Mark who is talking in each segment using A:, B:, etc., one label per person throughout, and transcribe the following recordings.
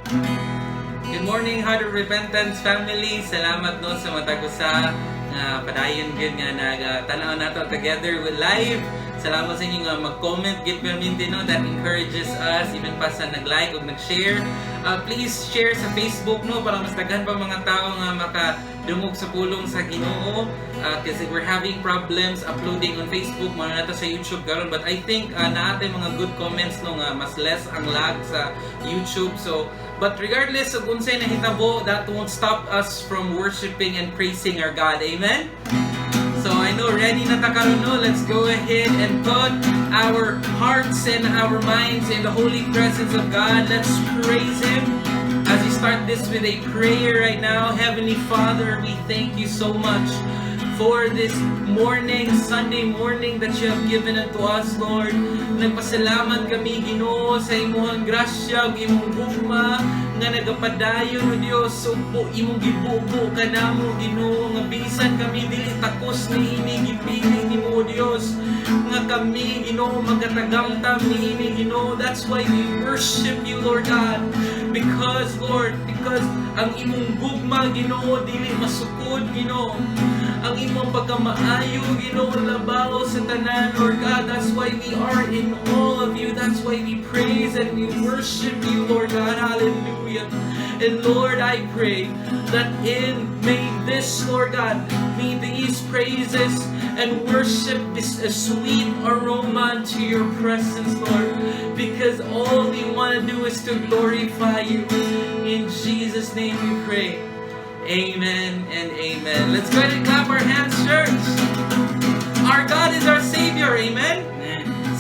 A: Good morning, Heart of Repentance family. Salamat, no, sa matag usa nga padayon gyud nga nagtanaw nato together with live. Salamat sa inyo nga mag-comment gid perminti, no, that encourages us even pa sa nag-like ug nag-share. Please share sa Facebook, no, para mas daghan pa mga tao nga makadungog sa pulong sa Ginoo. Kasi we're having problems uploading on Facebook, mao na to sa YouTube karon, but I think naa tay mga good comments, no, nga mas less ang lag sa YouTube. So but regardless of unsay nahitabo, that won't stop us from worshiping and praising our God. Amen? So I know ready na ta karon, no? Let's go ahead and put our hearts and our minds in the holy presence of God. Let's praise Him. As we start this with a prayer right now, Heavenly Father, we thank you so much for this morning, Sunday morning that you have given unto us, Lord. Nagpasalamat kami, Ginoo, sa imong grasya ug imong gugma nga nagapadayon, O Dios, sugpo imong gibubo kanamo, Ginoo, nga bisan kami dili takos niini, gipili nimo, O Dios, nga kami, Ginoo, magkatagamtam niini, Ginoo. That's why we worship you, Lord God. Because, Lord, because ang imong gugma, Ginoo, dili masukod, Ginoo. Ang imong pagkamaayo, Ginoo, labaw sa tanan, Lord God. That's why we are in all of you. That's why we praise and we worship you, Lord God. Hallelujah. And Lord, I pray that in may this, Lord God, may these praises and worship be a sweet aroma to your presence, Lord. Because all we want to do is to glorify you. In Jesus' name we pray. Amen and amen. Let's go ahead and clap our hands, church. Our God is our Savior. Amen.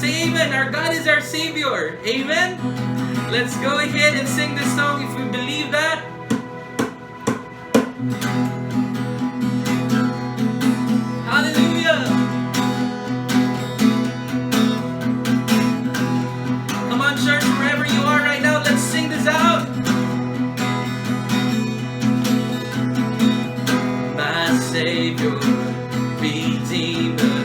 A: Say amen. Our God is our Savior. Amen. Let's go ahead and sing this song if we believe that. Hallelujah. Come on, church, wherever you are right now, let's sing this out. My Savior, Redeemer,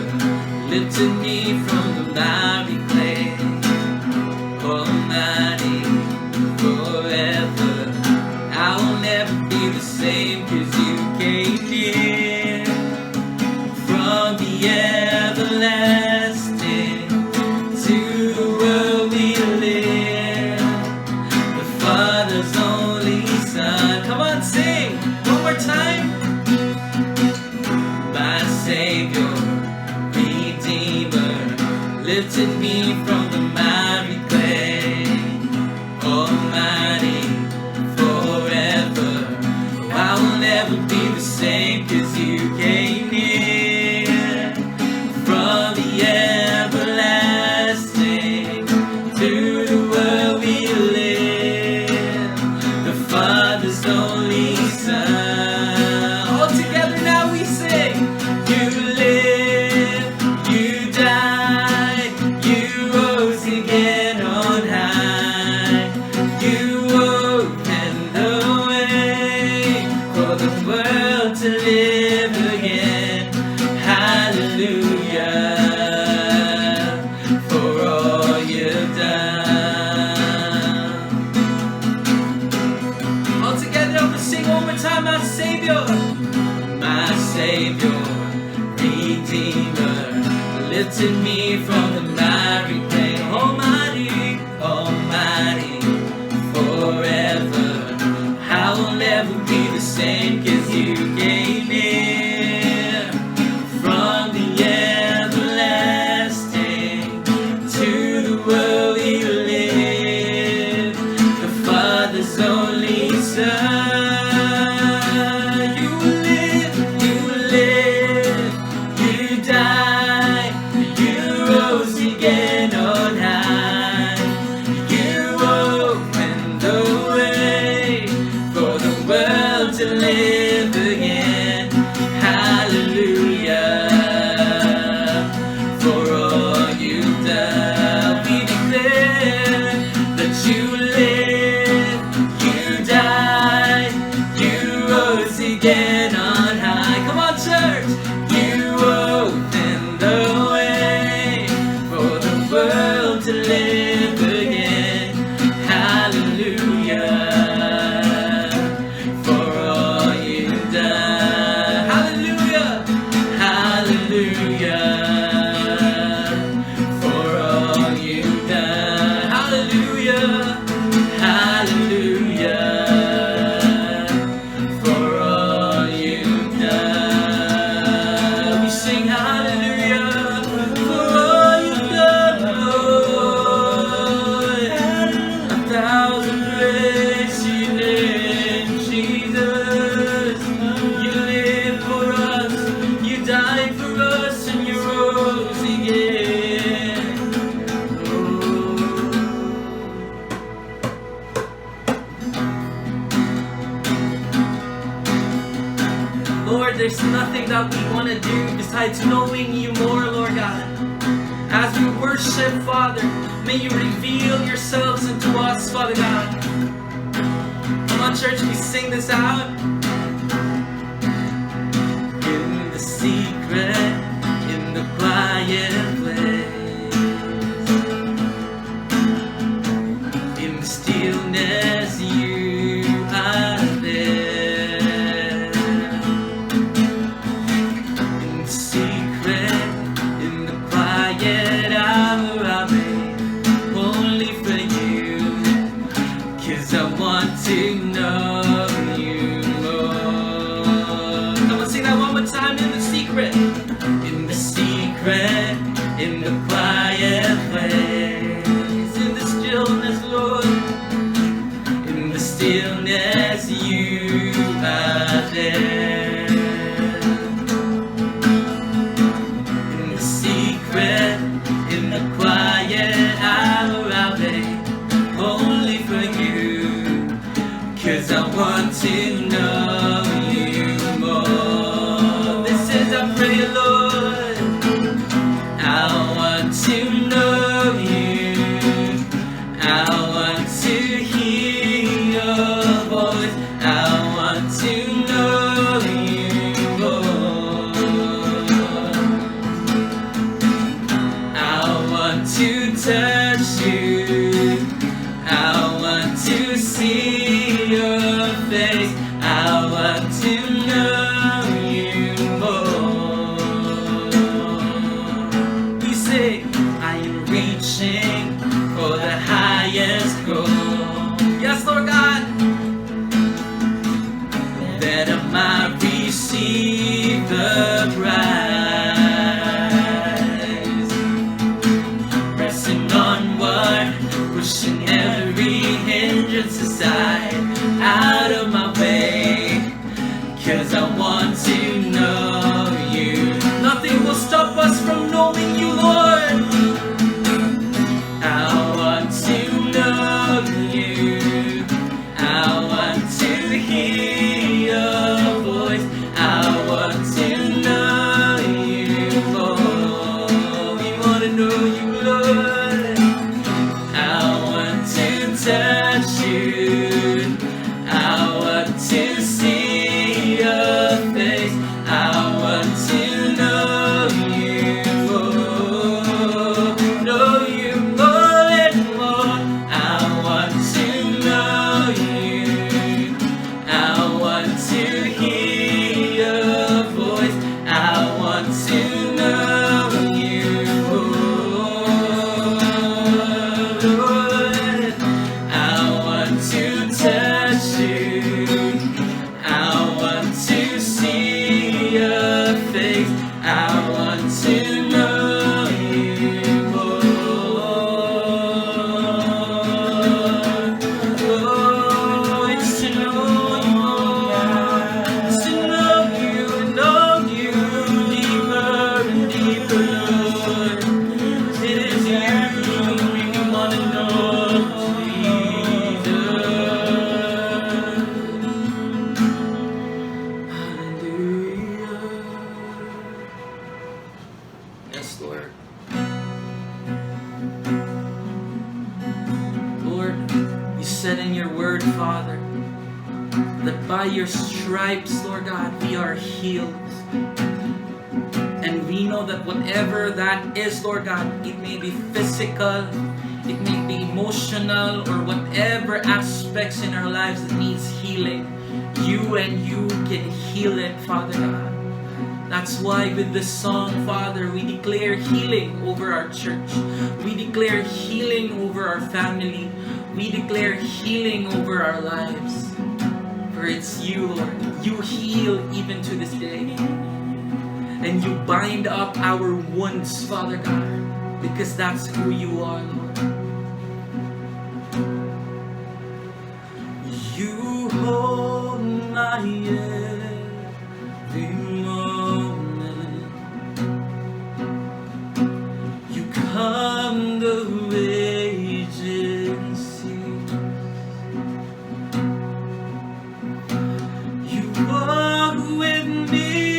A: lifted me from the miry clay. Almighty, forever. I will never be the same 'cause you came near. From the everlasting to the world we live. The Father's only Son. Come on, sing! One more time. My Savior, Redeemer, lifted me from the miry clay. Almighty, forever. I will never be the same 'cause you came near. From the everlasting to the world we live. The Father's only Son. All together now we sing. You live, you died, you rose again on high. You opened the way for the world to live again. Hallelujah for all you've done. All together, I'm gonna sing one more time. My Savior, Redeemer, lifted me from the miry clay. Almighty, Almighty, forever. I will never be the same 'cause you came near. From the everlasting to the world we live. The Father's only Son. You live, you live, you died, you rose again on high. You Lord, there's nothing that we want to do besides knowing you more, Lord God. As we worship, Father, may you reveal yourselves unto us, Father God. Come on, church, we sing this out. In the secret, in the quiet place, in the stillness, you are there. In the secret, in the quiet hour, I wait only for you. 'Cause I want to know you more. Come on, sing that one more time. In the secret. In the secret, in the quiet place, in the stillness, Lord. In the stillness, you are there. In the secret, in the quiet hour, I wait only for you. 'Cause I want to know you more. This is our prayer, Lord. I want to know you. I want to hear your voice. I want to know you more. I want to touch you. I want to see your face. I want to know you more. We say, I am reaching for the highest goal. Yes, Lord God. That I might receive the prize. Pressing onward, pushing every hindrance aside, out of my way. 'Cause I want to know you. Nothing will stop us from knowing you, Lord. I want to know you. I want to hear your voice. I want to know you more. We want to know you, Lord. I want to touch you. I want to see your face. I want to know you more. Know you more and more. I want to know you. I want to hear your voice. I want to know you more. Lord, I want to touch you. I want to see your face. I want to know you more. Oh, it's to know you more. It's to know you deeper and deeper, Lord. It is you we want to know, Jesus. Hallelujah. Yes, Lord. Lord, you said in your word, Father, that by your stripes, Lord God, we are healed. And we know that whatever that is, Lord God, it may be physical, it may be emotional, or whatever aspects in our lives that needs healing, you and you can heal it, Father God. That's why with this song, Father, we declare healing over our church. We declare healing over our family. We declare healing over our lives. For it's you, Lord. You heal even to this day. And you bind up our wounds, Father God, because that's who you are, Lord. You hold my every moment. You calm the raging sea. You walk with me.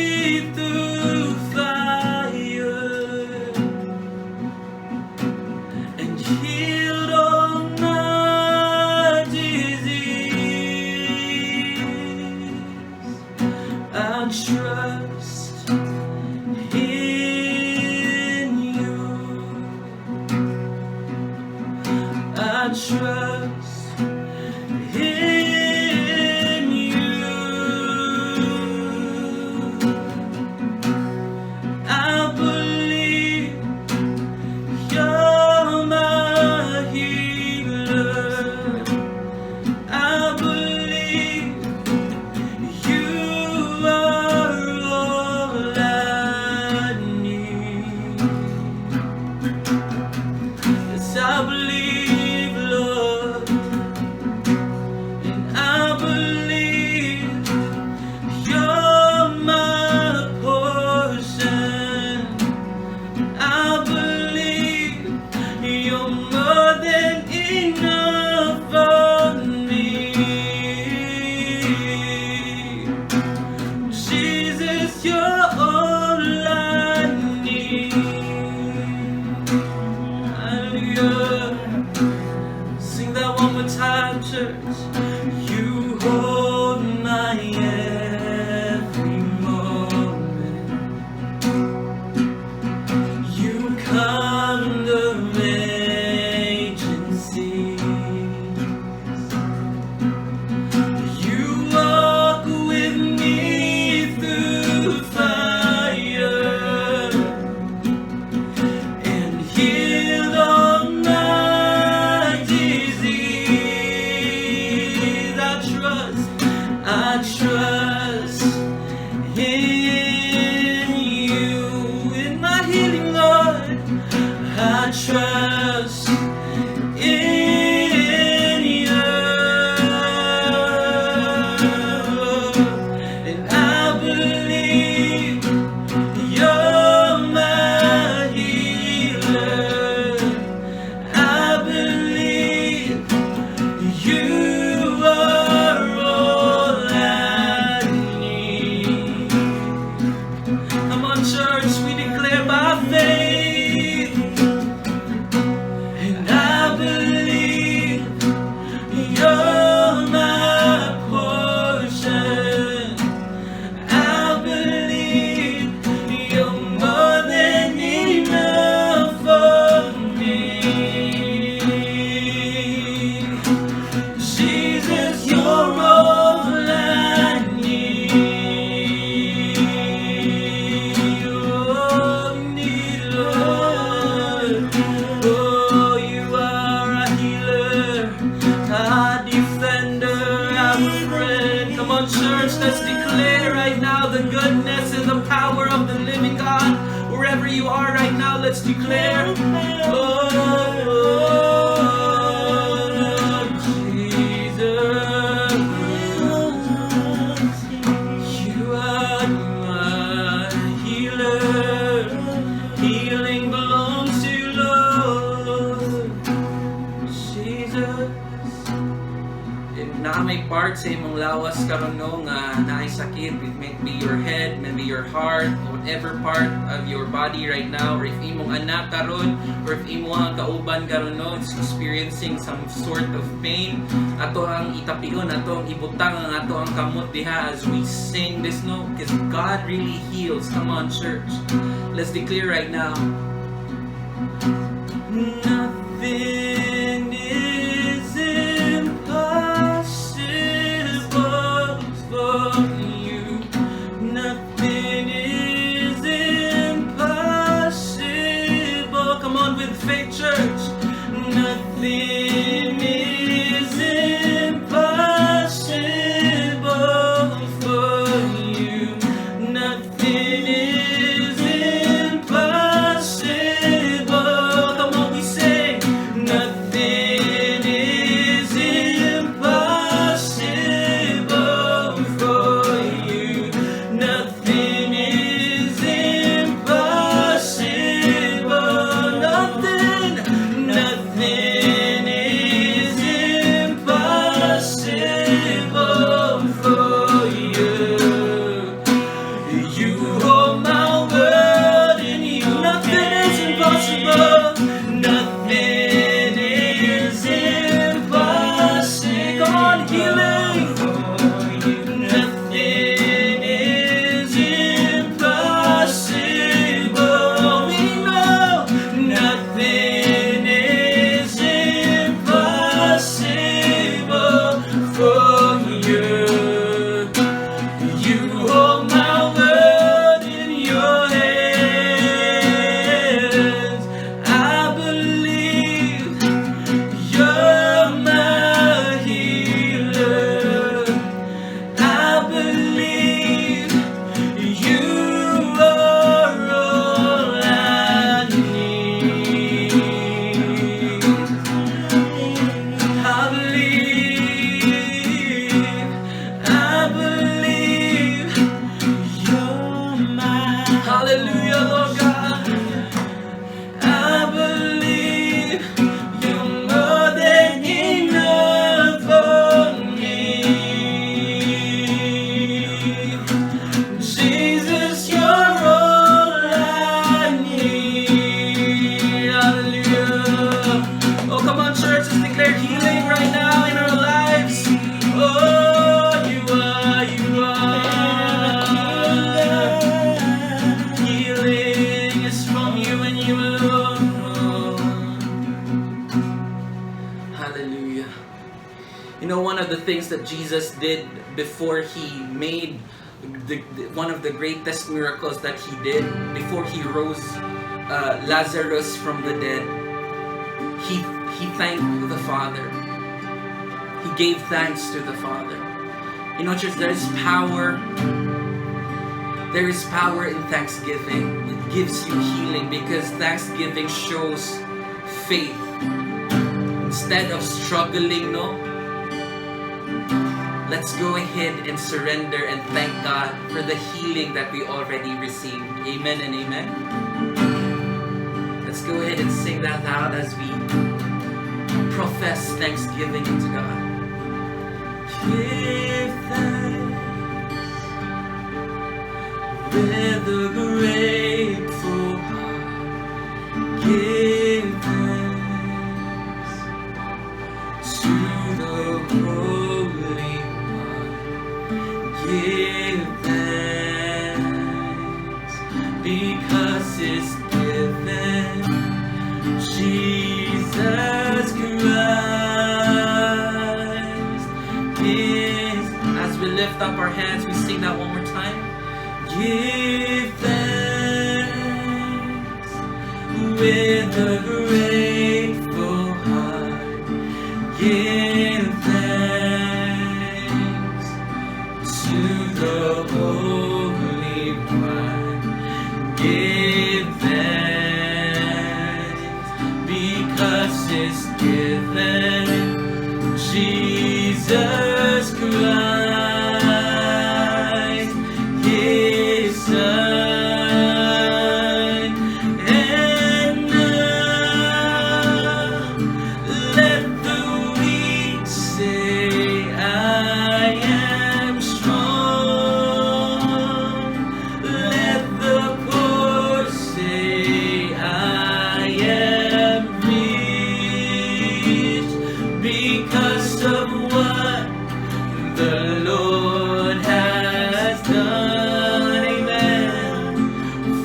A: time, church. You hold my every moment. You calm the raging seas. You walk with me through fire and heal all my disease. I trust in you, in my healing, Lord. I trust in you, and I believe you're my healer. I believe you are all I need. Come on, church, we declare by faith. And I believe you're my portion. I believe you're more than enough for me. Jesus, you're all I need. Oh, need, Lord. Oh, you are a healer, a defender, our friend. Come on, church, let's declare right now the goodness and the power of the living God. Wherever you are right now, let's declare. Oh, Jesus, you are my healer. Healing belongs to you, Lord. Jesus. Na may part sa imong lawas karon, no, nga naay sakit, it may be your head, maybe your heart, whatever part of your body right now, or if imong anak karon, or if imo ang kauban karon, no, is experiencing some sort of pain, ato ang itapion, ato ang ibutang ang ato ang kamot diha as we sing this, no, because God really heals. Come on, church, let's declare right now. Nothing is impossible for you. Nothing is impossible. Come on with faith, church. Nothing is impossible for you. Nothing is impossible. Come on, we say, nothing One of the things that Jesus did before he made one of the greatest miracles that he did, before he rose Lazarus from the dead, he thanked the Father. He gave thanks to the Father. Church, there is power. There is power in thanksgiving. It gives you healing because thanksgiving shows faith. Instead of struggling, no, let's go ahead and surrender and thank God for the healing that we already received. Amen and amen. Let's go ahead and sing that out as we profess thanksgiving to God. Give thanks with a grateful heart. Give thanks to the Holy One. Give thanks because it's given. Jesus Christ is. As we lift up our hands, we sing that one more time. Give thanks with a grateful heart. Give thanks to the Holy One. Give thanks because it's given. Jesus Christ, His Son. And now let the weak say, "I am strong." Let the poor say, "I am rich," because of what the Lord has done. Amen.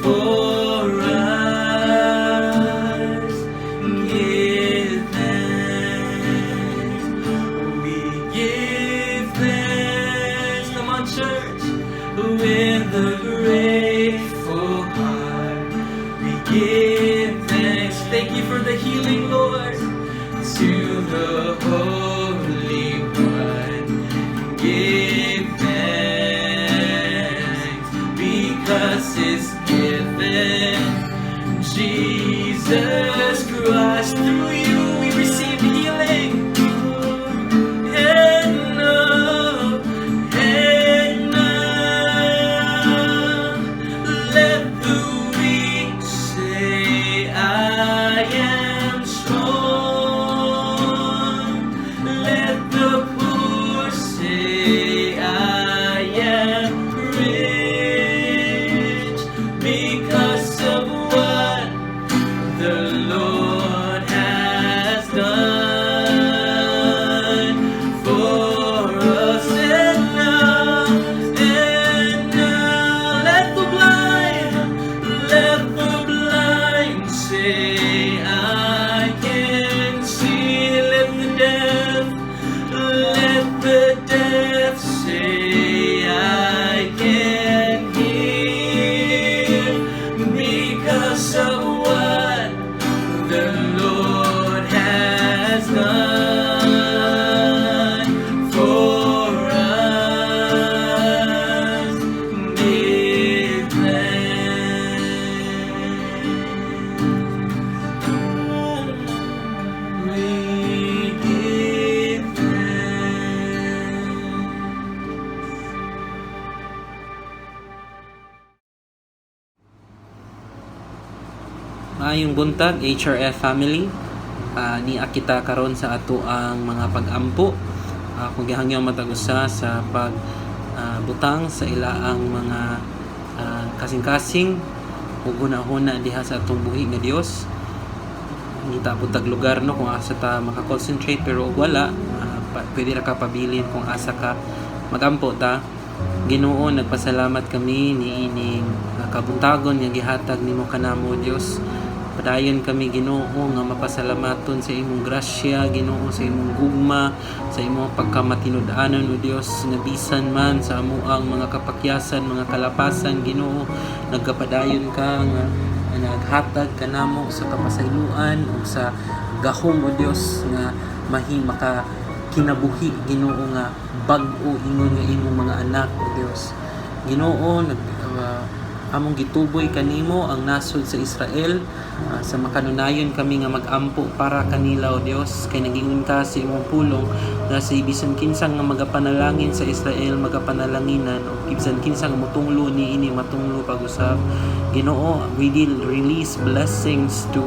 A: For us, give thanks. We give thanks. Come on, church. With a grateful heart, we give thanks. Thank you for the healing, Lord. To the Holy One, give thanks because it's given. Jesus Christ, through you we receive healing. And now, let the weak say, "I am strong." Let the poor say, "I am rich," because of what the Lord has done for us. And now, let the blind say, "I can see." Let the deaf say, "I can hear," because of what the Lord has done for us. Give thanks. We give thanks. Maayong buntag, HRF family. Nia kita karon sa ato ang mga pag-ampo. Kung gihangyo matag usa sa pag butang sa ilaang mga kasing-kasing ug hunahuna diha sa atong buhi nga Dios. Ngita pud tag lugar, no, kung asa ta maka-concentrate, pero ug wala, pwede ra ka pabilin kung asa ka magampo ta. Ginoo, nagpasalamat kami niining kabuntagon nga gihatag nimo kanamo, Dios. Padayon kami, Ginoo, nga mapasalamaton sa imong grasya, Ginoo, sa imong gugma, sa imong pagkamatinud-anon, O Dios, nga bisan man sa amuang mga kapakyasan, mga kalapasan, Ginoo, nagkapadayon ka nga naghatag kanamo sa kapasayloan ug sa gahom, O Dios, nga mahi maka kinabuhi, Ginoo, nga bag-o ingon nga imong mga anak, O Dios. Ginoo, nag among gituboy kanimo ang nasod sa Israel sa makanunayon kami nga magampo para kanila, O Dios, kay nagingon ka sa imong pulong nga sa bisan kinsa nga magapanalangin sa Israel magapanalanginan ug bisan kinsa nga motunglo niini matunglo pag-usab. Ginoo, we did release blessings to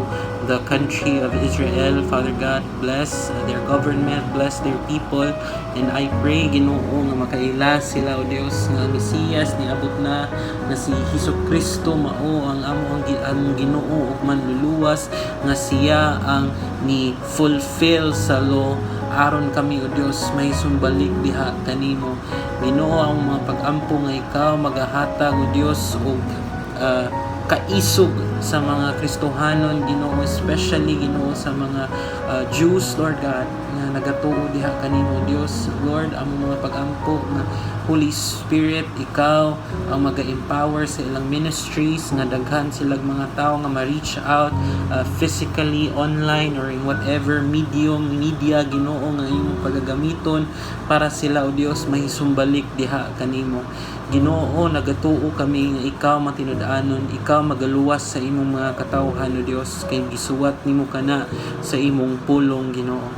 A: the country of Israel. Father God, bless their government, bless their people, and I pray, Ginoo, nga makaila sila, O Dios, nga ang Mesiyas niabot na, nga si Hesus Kristo mao ang among Ginoo ug manluluwas, nga siya ang ni fulfill sa law aron kami, O Dios, may sumbalik diha kanimo. Ginoo, ang mga pag-ampo nga ikaw magahatag, O Dios, og kaisog sa mga Kristohanon, Ginoo, especially, Ginoo, sa mga Jews, Lord God, nga nagatuo diha kanimo, Dios. Lord, ang mga pag-ampo nga Holy Spirit, ikaw ang maga-empower sa ilang ministries nga daghan silang mga tao nga ma-reach out physically, online, or in whatever medium, media, Ginoo, nga imong pagagamiton para sila, O Dios, mahisumbalik diha kanimo. Ginoo, nagatuo kami nga ikaw matinud-anon, ikaw magaluwas sa imong mga katawhan, O Dios, kay gisuwat nimo kana sa imong pulong, Ginoo.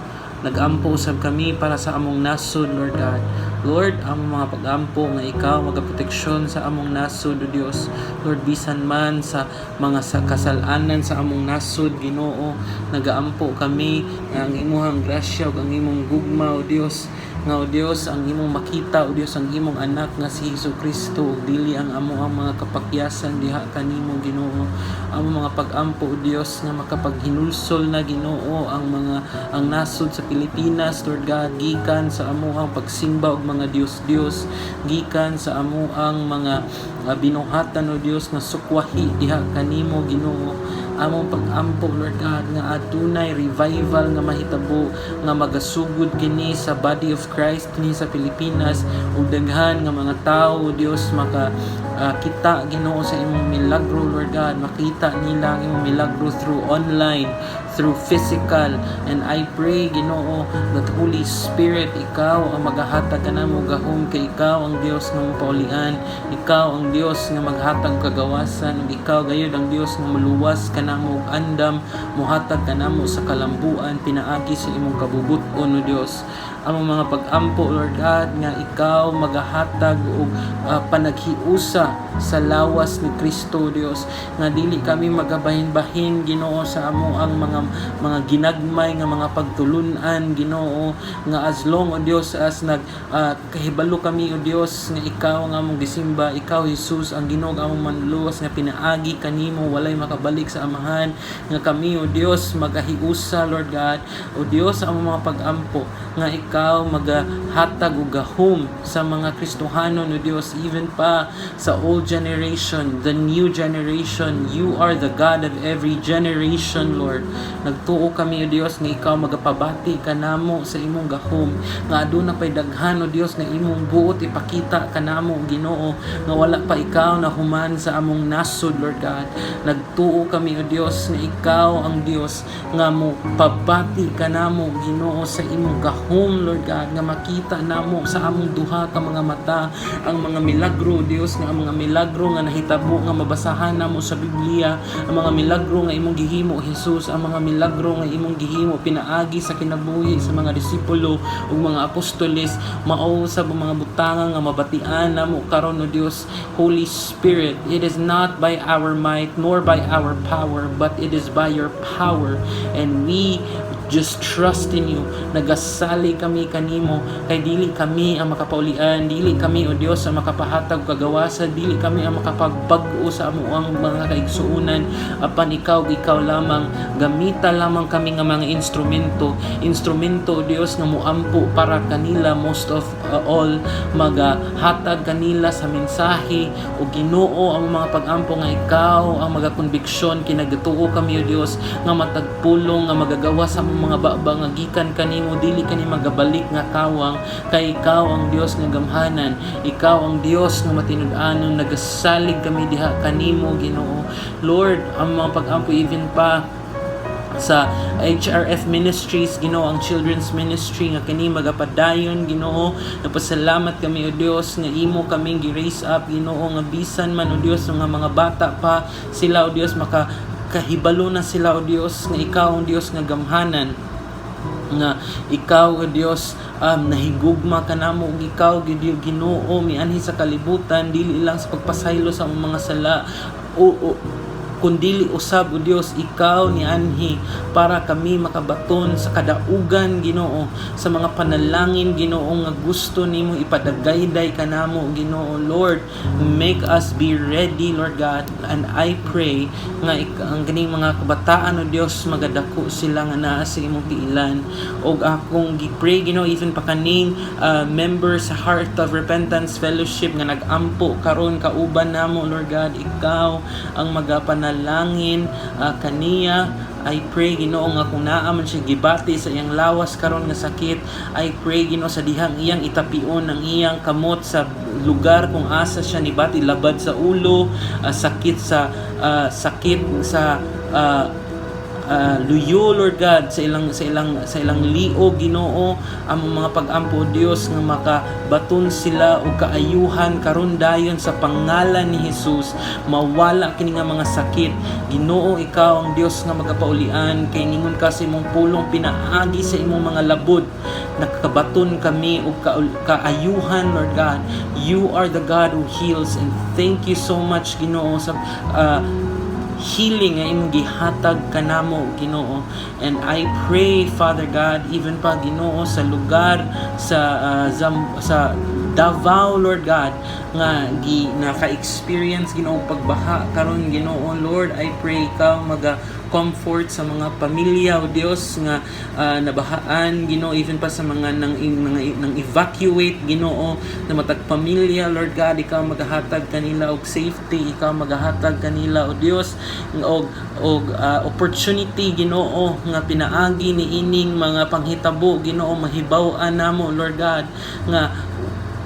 A: Nagampo usab kami para sa among nasod, Lord God. Lord, among mga pagampo nga ikaw magaproteksyon sa among nasod, O Dios. Lord, bisan man sa mga sa kasalanan sa among nasod, Ginoo, nagaampo kami nga ang imuhang grasya ug ang imong gugma, O Dios, nga, O Dios, ang imong makita, O Dios, ang imong anak nga si Hesus Kristo ug dili ang amo ang mga kapakyasan diha kanimo, Ginoo. Ang mga pag-ampo, O Dios, nga makapaghinulsol na, Ginoo, ang mga ang nasod sa Pilipinas, Lord God, gikan sa amuang pagsimba og mga Dios-Dios, gikan sa amuang mga binuhatan, O Dios, nga sukwahi diha kanimo, Ginoo. Among pag-ampo, Lord God, nga adunay revival nga mahitabo nga magasugod kini sa body of Christ kini sa Pilipinas ug daghan nga mga tawo, Dios, maka kita, Ginoo, sa imong milagro, Lord God. Makita nila ang imong milagro through online, through physical, and I pray, Ginoo, that Holy Spirit, ikaw ang magahatag kanamo gahom kay ikaw ang Dios nga mopaulian, ikaw ang Dios nga maghatag kagawasan, ug ikaw gayud ang Dios nga moluwas kanamo ug andam mohatag kanamo sa kalambuan pinaagi sa imong kabubut-on, O Dios. Among mga pag-ampo, Lord God, nga ikaw magahatag og panaghiusa sa lawas ni Kristo, Dios, nga dili kami magabahin-bahin, Ginoo, sa amo ang mga ginagmay nga mga pagtulun-an, Ginoo, nga as long, O Dios, as nag kahibalo kami, O Dios, nga ikaw ang among gisimba, ikaw Jesus ang Ginoo, among manluluwas, nga pinaagi kanimo walay makabalik sa Amahan, nga kami, O Dios, magahiusa, Lord God. O Dios, ang among mga pag-ampo nga ikaw magahatag og gahom sa mga Kristohanon, O Dios, even pa sa old generation, the new generation. You are the God of every generation, Lord. Nagtuo kami, O Dios, nga ikaw magapabati kanamo sa imong gahom, nga aduna pay daghan, O Dios, nga imong buot ipakita kanamo, Ginoo, nga wala pa ikaw na human sa among nasod, Lord God. Nagtuo kami, O Dios, nga ikaw ang Dios nga mo pabati kanamo, Ginoo, sa imong gahom, Lord God, nga makita namo sa among duha ka mga mata ang mga milagro, Dios, nga ang mga milagro nga nahitabo nga mabasahan namo sa Biblia, ang mga milagro nga imong gihimo, Jesus, ang mga milagro nga imong gihimo pinaagi sa kinabuhi sa mga disipulo ug mga apostoles, mao sa mga butanga nga mabatian namo karon, O Dios. Holy Spirit, it is not by our might nor by our power, but it is by your power, and we
B: Just trust in you. Nagasalig kami kanimo kay dili kami ang makapaulian, dili kami, O Dios, ang makapahatag kagawasan, dili kami ang makapagbag-o sa amoang mga kaigsuonan, apan ikaw, ikaw lamang. Gamita lamang kami nga mga instrumento, instrumento, O Dios, nga muampo para kanila, most of all magahatag kanila sa mensahe. O Ginoo, ang mga pag-ampo nga ikaw ang magakonbiksyon, kinagatuo kami, O Dios, nga matag pulong nga magagawa sa among mga baba nga gikan kanimo, dili kani magabalik nga kawang, kay ikaw ang Dios nga gamhanan, ikaw ang Dios nga matinud-anon. Nagasalig kami diha kanimo, Ginoo. Lord, ang mga pag-ampo even pa sa HRF Ministries, Ginoo, ang Children's Ministry nga kini magapadayon, Ginoo. Napasalamat kami, O Dios, nga imo kaming gi-raise up, Ginoo, nga bisan man, O Dios, nga mga bata pa sila, O Dios, maka kahibalo na sila, O Dios, nga ikaw ang Dios nga gamhanan, nga ikaw, O Dios, nahigugma kanamo ug ikaw gid, Ginoo, mianhi sa kalibutan dili lang sa pagpasaylo sa among mga sala o kundili usab, O Dios, ikaw nianhi para kami makabaton sa kadaugan, Ginoo, sa mga panalangin, Ginoo, nga gusto nimo ipadagayday kanamo, Ginoo. Lord, make us be ready, Lord God, and I pray nga ang ganing mga kabataan, O Dios, magadako sila nga naa sa imong tiilan. Og akong gi-pray, Ginoo, even pa kaning member sa Heart of Repentance Fellowship nga nag-ampo karon kauban namo, Lord God, ikaw ang magapanalangin kaniya. I pray, Ginoo, nga kung naa man siya gibati sa iyang lawas karon nga sakit, I pray, Ginoo, sa dihang iyang itapion ang iyang kamot sa lugar kung asa siya nibati, labad sa ulo, sakit sa luyo, Lord God, sa ilang liog, Ginoo, ang mga pag-ampo, Dios, nga makabaton sila og kaayuhan karon dayon sa pangalan ni Jesus. Mawala kini nga mga sakit. Ginoo, ikaw ang Dios nga magapaulian, kay ningon ka sa imong pulong, pinaagi sa imong mga labod nakakabaton kami og kaayuhan. Lord God, you are the God who heals, and thank you so much, Ginoo, sa healing nga imong gihatag kanamo, Ginoo. And I pray, Father God, even pa, Ginoo, sa lugar sa Davao, Lord God, nga gi naka-experience, Ginoo, pagbaha karon, Ginoo. Lord, I pray ikaw maga comfort sa mga pamilya, O Dios, nga nabahaan, Ginoo, even pa sa mga nang mga nang evacuate, Ginoo, na matag pamilya. Lord God, ikaw magahatag kanila og safety, ikaw magahatag kanila, O Dios, og opportunity, Ginoo, nga pinaagi ni ining mga panghitabo, Ginoo, mahibaw-an namo, Lord God, nga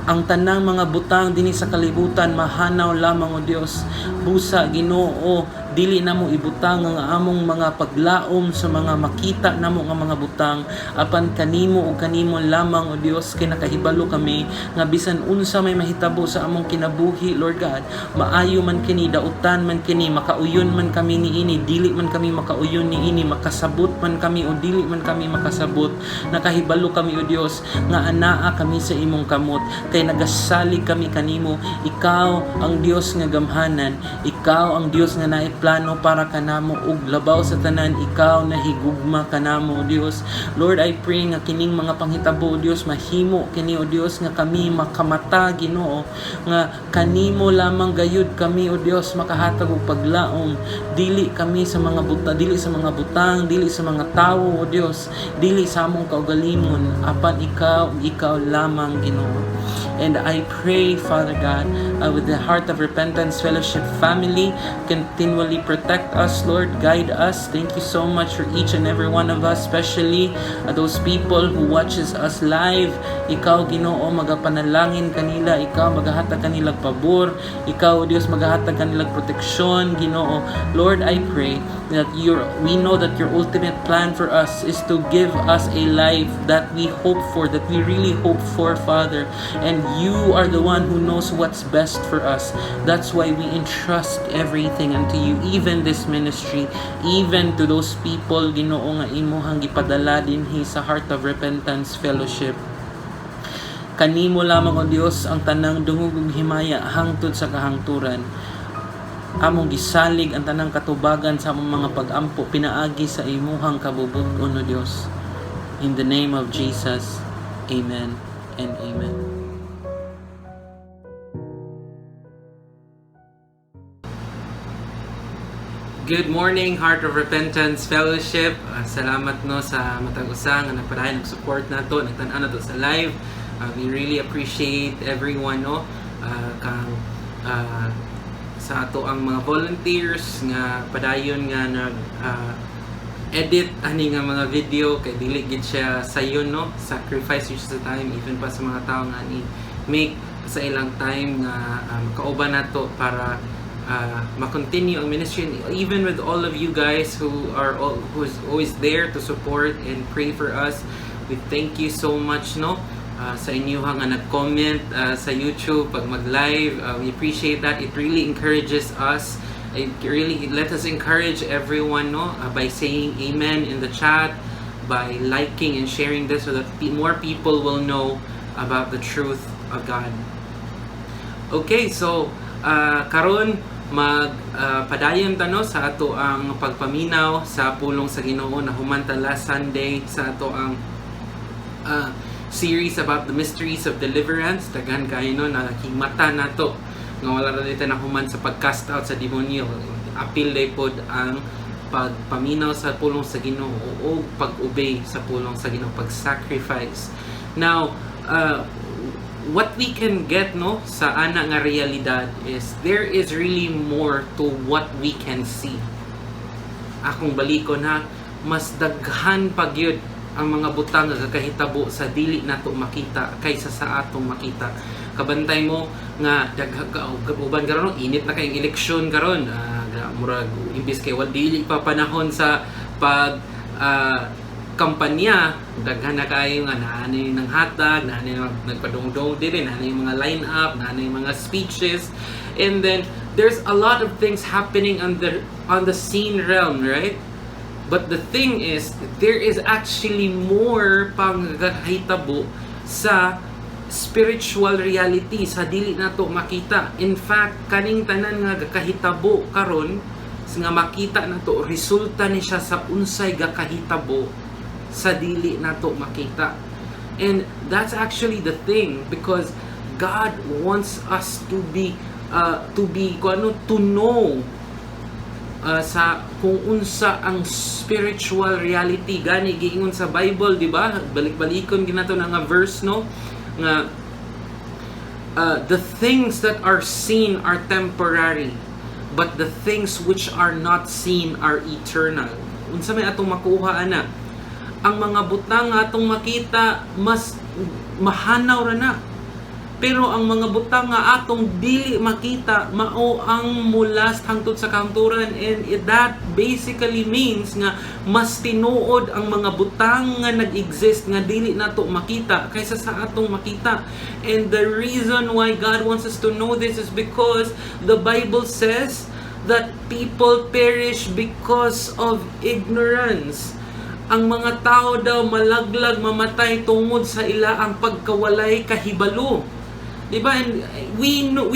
B: ang tanang mga butang dinhi sa kalibutan mahanaw lamang, O Dios. Busa, Ginoo, dili namo ibutang ang among mga paglaom sa mga makita namo nga mga butang, apan kanimo ug kanimo lamang, O Dios, kay nakahibalo kami nga bisan unsa may mahitabo sa among kinabuhi, Lord God, maayo man kini, dautan man kini, makauyon man kami niini, dili man kami makauyon niini, makasabot man kami o dili man kami makasabot, nakahibalo kami, O Dios, nga anaa kami sa imong kamot, kay nagasalig kami kanimo. Ikaw ang Dios nga gamhanan, ikaw ang Dios nga naay plano para kanamo, ug labaw sa tanan, ikaw nahigugma kanamo, O Dios. Lord, I pray nga kining mga panghitabo, O Dios, mahimo kini, O Dios, nga kami makamata, Ginoo, nga kanimo lamang gayud kami, O Dios, makahatag og paglaom, dili kami sa mga buta, dili sa mga butang, dili sa mga tawo, O Dios, dili sa among kaugalingon, apan ikaw, ikaw lamang, Ginoo. And I pray, Father God, with the Heart of Repentance Fellowship family, continually protect us, Lord, guide us. Thank you so much for each and every one of us, especially those people who watches us live. Ikaw, Ginoo, magapanalangin kanila, ikaw magahatag kanila pabor, ikaw, Dios, magahatag kanila proteksyon, Ginoo. Lord, I pray that your we know that your ultimate plan for us is to give us a life that we hope for, that we really hope for, Father. And you are the one who knows what's best for us. That's why we entrust everything unto you, even this ministry, even to those people, Ginoo, nga imuhang gipadala dinhi sa Heart of Repentance Fellowship. Kanimo lamang, O Dios, ang tanang dungog ug himaya hangtod sa kahangturan. Among gisalig ang tanang katubagan sa among mga pagampo pinaagi sa imuhang kabubut-on, O Dios. In the name of Jesus, amen and amen.
A: Good morning, Heart of Repentance Fellowship. Salamat, no, sa matag usa nga nagpadayon nag-support nato, nagtan-aw nato sa live. We really appreciate everyone, no. Kang sa ato ang mga volunteers nga padayon nga nag edit ani nga mga video kay dili gid siya sayon, no. Sacrifice siya sa time, even pa sa mga tao nga ni make sa ilang time nga makauban nato para ma-continue ang ministry, and even with all of you guys who's always there to support and pray for us, we thank you so much, no, sa inyo nga nag-comment sa YouTube pag mag-live. We appreciate that. It really encourages us. It really let us encourage everyone, no, by saying amen in the chat, by liking and sharing this so that more people will know about the truth of God. Okay, so karon mag padayon ta, no, sa ato ang pagpaminaw sa pulong sa Ginoo na human ta last Sunday sa ato ang series about the mysteries of deliverance. Daghan kayo, no, nakimata nato nga wala ra dito na human sa pag-cast out sa demonyo. Apil day pod ang pagpaminaw sa pulong sa Ginoo o pag-obey sa pulong sa Ginoo, pag-sacrifice. Now, what we can get, no, sa ana nga realidad is there is really more to what we can see. Akong balikon ha, mas daghan pa gyud ang mga butang nga kakahitabo sa dili nato makita kaysa sa atong makita. Kabantay mo nga uban karon, no, init na kayong eleksyon karon, murag imbis kay wal dili pa panahon sa pag kampanya, daghan na kayo nga naanay ng hatag, naanay ng nagpadungdong diri, naanay yung mga line up, naanay yung mga speeches, and then there's a lot of things happening on the scene realm, right? But the thing is, there is actually more pang gakahitabo sa spiritual reality sa dili nato makita. In fact, kaning tanan nga gakahitabo karon nga makita nato, resulta ni siya sa unsay gakahitabo sa dili nato makita. And that's actually the thing, because God wants us to be kung ano, to know sa kung unsa ang spiritual reality. Gani giingon sa Bible, di ba? Balik-balikon ginato na nga verse, no, nga the things that are seen are temporary, but the things which are not seen are eternal. Unsa may atong makuha ana? Ang mga butang nga atong makita, mas mahanaw ra na, pero ang mga butang nga atong dili makita, mao ang mulast hangtod sa kahangturan. And that basically means nga mas tinuod ang mga butang nga nag-exist nga dili nato makita kaysa sa atong makita. And the reason why God wants us to know this is because the Bible says that people perish because of ignorance. Ang mga tao daw malaglag, mamatay tungod sa ila ang pagkawalay kahibalo. 'Di ba? And we know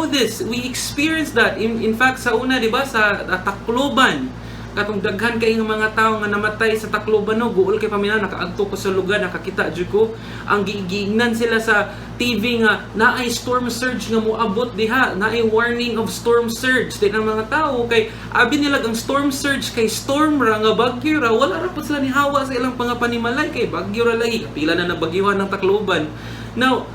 A: this. We experience that. In fact, sa una, 'di ba, sa Tacloban, katong daghan kay nga mga tao nga namatay sa Tacloban, no, guol kay paminaw, nakaadto ko sa lugar, nakakita jud ko. Ang giingnan sila sa TV nga naay storm surge nga moabot diha, naay warning of storm surge. Di ng mga tao kay abi nila ang storm surge kay storm ra nga bagyo ra, wala ra pud sila nihawa sa ilang mga panimalay kay bagyo ra lagi. Pila na nabagyuhan ng Tacloban. Now,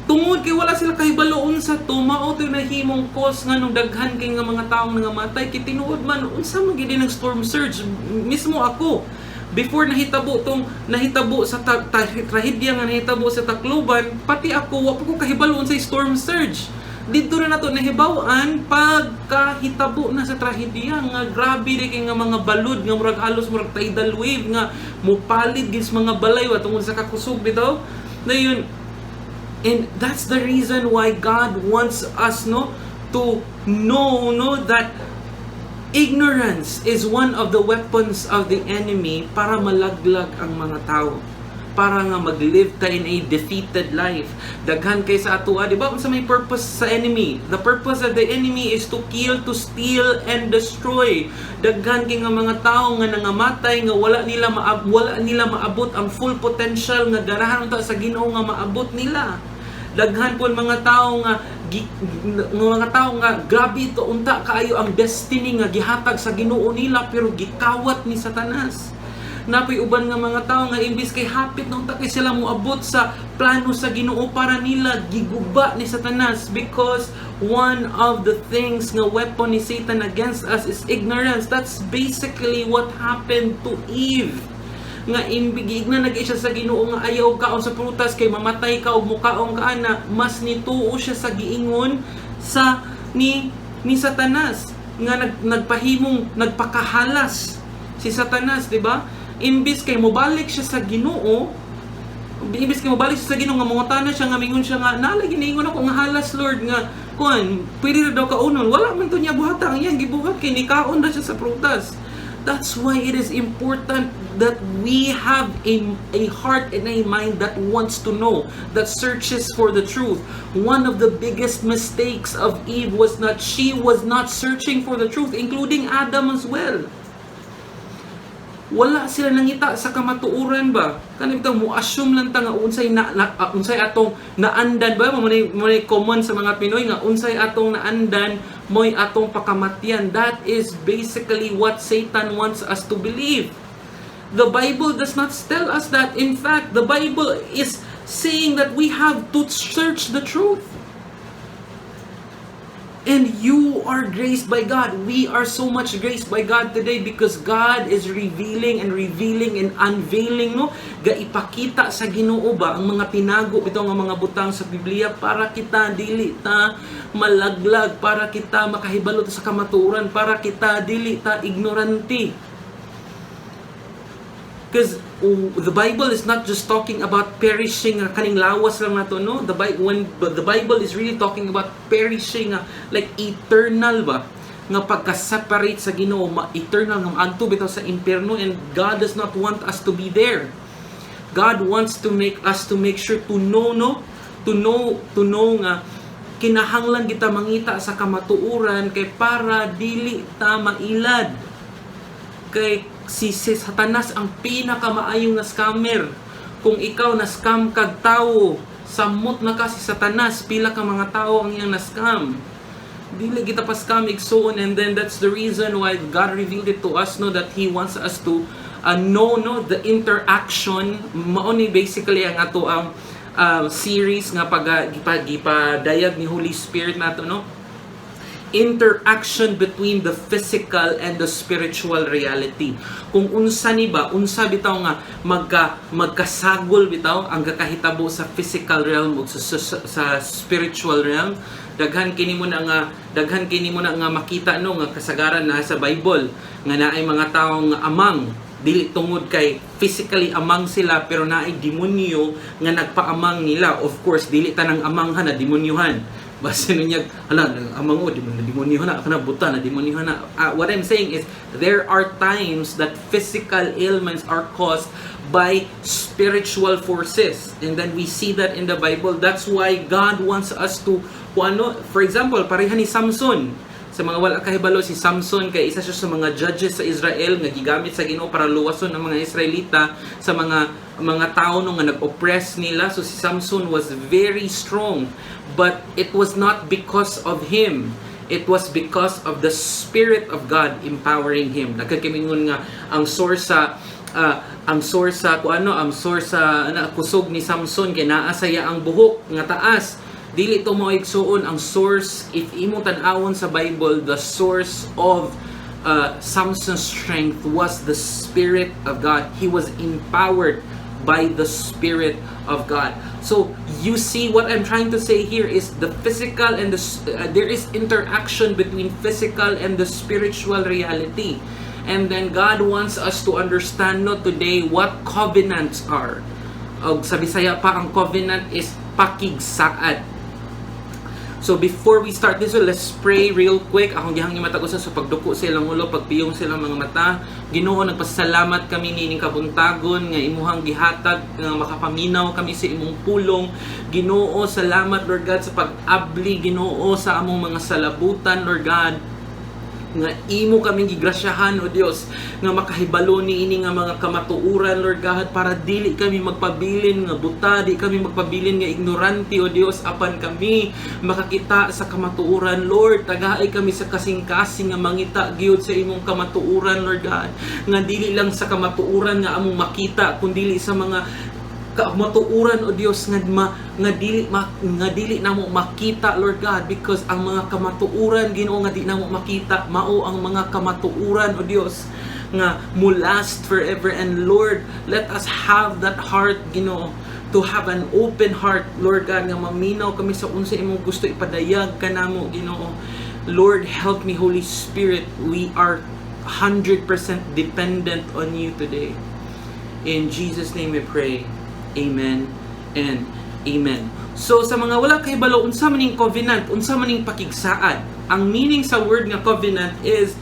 A: tungod kay wala sila kahibalo unsa to, mao to nahimong cause nga nung daghan kay nga mga taong nangamatay, kay tinuod man, unsa man gid ng storm surge? Mismo ako, before nahitabo tong nahitabo sa trahedya nga nahitabo sa Tacloban, pati ako wa pa ko kahibalo unsay storm surge. Didto na nato nahibaw-an pagkahitabo na sa trahedya nga grabe di kay nga mga balud nga murag halos murag tidal wave nga mupalid gid sa mga balay wa tungod sa kakusog bitaw na yun. And that's the reason why God wants us, no, to know, no, that ignorance is one of the weapons of the enemy para malaglag ang mga tao.
B: para nga mag-live ta in a defeated life. Daghan kay sa atoa, di ba? Unsa may purpose sa enemy? The purpose of the enemy is to kill, to steal and destroy. Daghan kay nga mga tawo nga nangamatay nga wala nila maabot ang full potential nga ganahan unta sa Ginoo nga maabot nila. Daghan po mga tao nga grabe to unta kaayo ang destiny nga gihatag sa Ginoo nila, pero gikawat ni Satanas. Napoy uban nga mga tao nga imbis kay hapit na unta kay sila moabot sa plano sa Ginoo para nila, giguba ni Satanas, because one of the things nga weapon ni Satan against us is ignorance. That's basically what happened to Eve, nga imbig na nag siya sa Ginoo nga ayaw kaon sa prutas kay mamatay ka og mukaon ka ana, mas nituo siya sa giingon sa ni Satanas nga nagpahimong nagpakahalas si Satanas, di ba? Imbis kay mobalik siya sa Ginoo, imbis kay mobalik siya sa Ginoo nga mangutana siya, nga mingon siya nga nala giniingon ako nga halas, Lord, nga kuan, pwede ra daw kaunon. Wala man to niya buhata ang iyang gibuhat kay nikaon ra siya sa prutas. That's why it is important that we have a heart and a mind that wants to know, that searches for the truth. One of the biggest mistakes of Eve was not she was not searching for the truth, including Adam as well. Wala sila nangita sa kamatuoran ba? Kanang bitaw mo assume lang ta nga unsay atong naandan ba, mo common sa mga Pinoy nga unsay atong naandan mo'y atong pakamatyan. That is basically what Satan wants us to believe. The Bible does not tell us that. In fact, the Bible is saying that we have to search the truth. And you are graced by God. We are so much graced by God today because God is revealing and revealing and unveiling, no? Gaipakita sa Ginoo ba ang mga tinago bitaw nga mga butang sa Biblia para kita dili ta malaglag, para kita makahibalo ta sa kamatuoran, para kita dili ta ignorante. Because the Bible is not just talking about perishing kaning lawas lang nato, no? The Bible when but the Bible is really talking about perishing, like eternal ba? Nga pagka-separate sa Ginoo, eternal nga maadto bitaw sa impierno, and God does not want us to be there. God wants to make us to make sure to know, no? To know nga kinahanglan kita mangita sa kamatuoran kay para dili ta mailad, kay si Satanas ang pinakamaayong na scammer. Kung ikaw na scam kag tawo, samot na ka si Satanas, pila ka mga tao ang iyang na scam. Dili kita pa scam, igsoon, and then that's the reason why God revealed it to us, no, that He wants us to know, no, the interaction. Mao ni basically ang ato ang series nga pag gipadayag ni Holy Spirit nato, no, interaction between the physical and the spiritual reality. Kung unsa ni ba, unsa bitaw nga magkasagol bitaw ang kakahitabo sa physical realm ug sa spiritual realm. Daghan kini mo na nga makita, no, nga kasagaran na sa Bible nga naay mga tawo nga amang, dili tungod kay physically amang sila, pero naay demonyo nga nagpaamang nila. Of course, dili tanang amang ha na demonyohan. Basta niya, hala, amang o, demonyo na, kana buta na demonyo na. What I'm saying is, there are times that physical ailments are caused by spiritual forces. And then we see that in the Bible. That's why God wants us to, kung ano, for example, pareha ni Samson. Sa mga wala kahibalo, si Samson kay isa siya sa mga judges sa Israel nga gigamit sa Ginoo para luwason ang mga Israelita sa mga tao no nga nag-oppress nila. So si Samson was very strong, but it was not because of him. It was because of the Spirit of God empowering him. Nagkakamingon nga ang source sa kung ano, ang source sa ano, kusog ni Samson kay naa sa iya ang buhok nga taas. Dili to mo, igsuon, ang source, if imo tan-awon sa Bible, the source of Samson's strength was the Spirit of God. He was empowered by the Spirit of God. So you see, what I'm trying to say here is the physical and the there is interaction between physical and the spiritual reality. And then God wants us to understand, no, today what covenants are. Og sa Bisaya pa, ang covenant is pakigsaad. So before we start this, so let's pray real quick. Akong gihangyo matag usa sa pagduko sa ilang ulo, pagpiyong sa ilang mga mata. Ginoo, nagpasalamat kami niining kabuntagon nga imuhang gihatag nga makapaminaw kami sa imong pulong. Ginoo, salamat, Lord God, sa pag-abli, Ginoo, sa among mga salabutan, Lord God, nga imo kaming gigrasyahan, O Dios, nga makahibalo ni ini nga mga kamatuoran, Lord God, para dili kami magpabilin nga buta, di kami magpabilin nga ignorante, O Dios, apan kami makakita sa kamatuoran. Lord, tagaay kami sa kasing-kasing nga mangita gyud sa imong kamatuoran, Lord God, nga dili lang sa kamatuoran nga among makita, kundili sa mga kamatuoran, O Dios, nga dili namo makita, Lord God, because ang mga kamatuoran, Ginoo, nga di namo makita mao ang mga kamatuoran, O Dios, nga mo last forever. And Lord, let us have that heart, Ginoo, to have an open heart, Lord God, nga maminaw kami sa unsa imong gusto ipadayag kanamo, Ginoo. Lord, help me. Holy Spirit, we are 100% dependent on you today. In Jesus' name we pray. Amen and amen. So sa mga wala kahibalo unsa man ning covenant, unsa man ning pakigsaad. Ang meaning sa word nga covenant is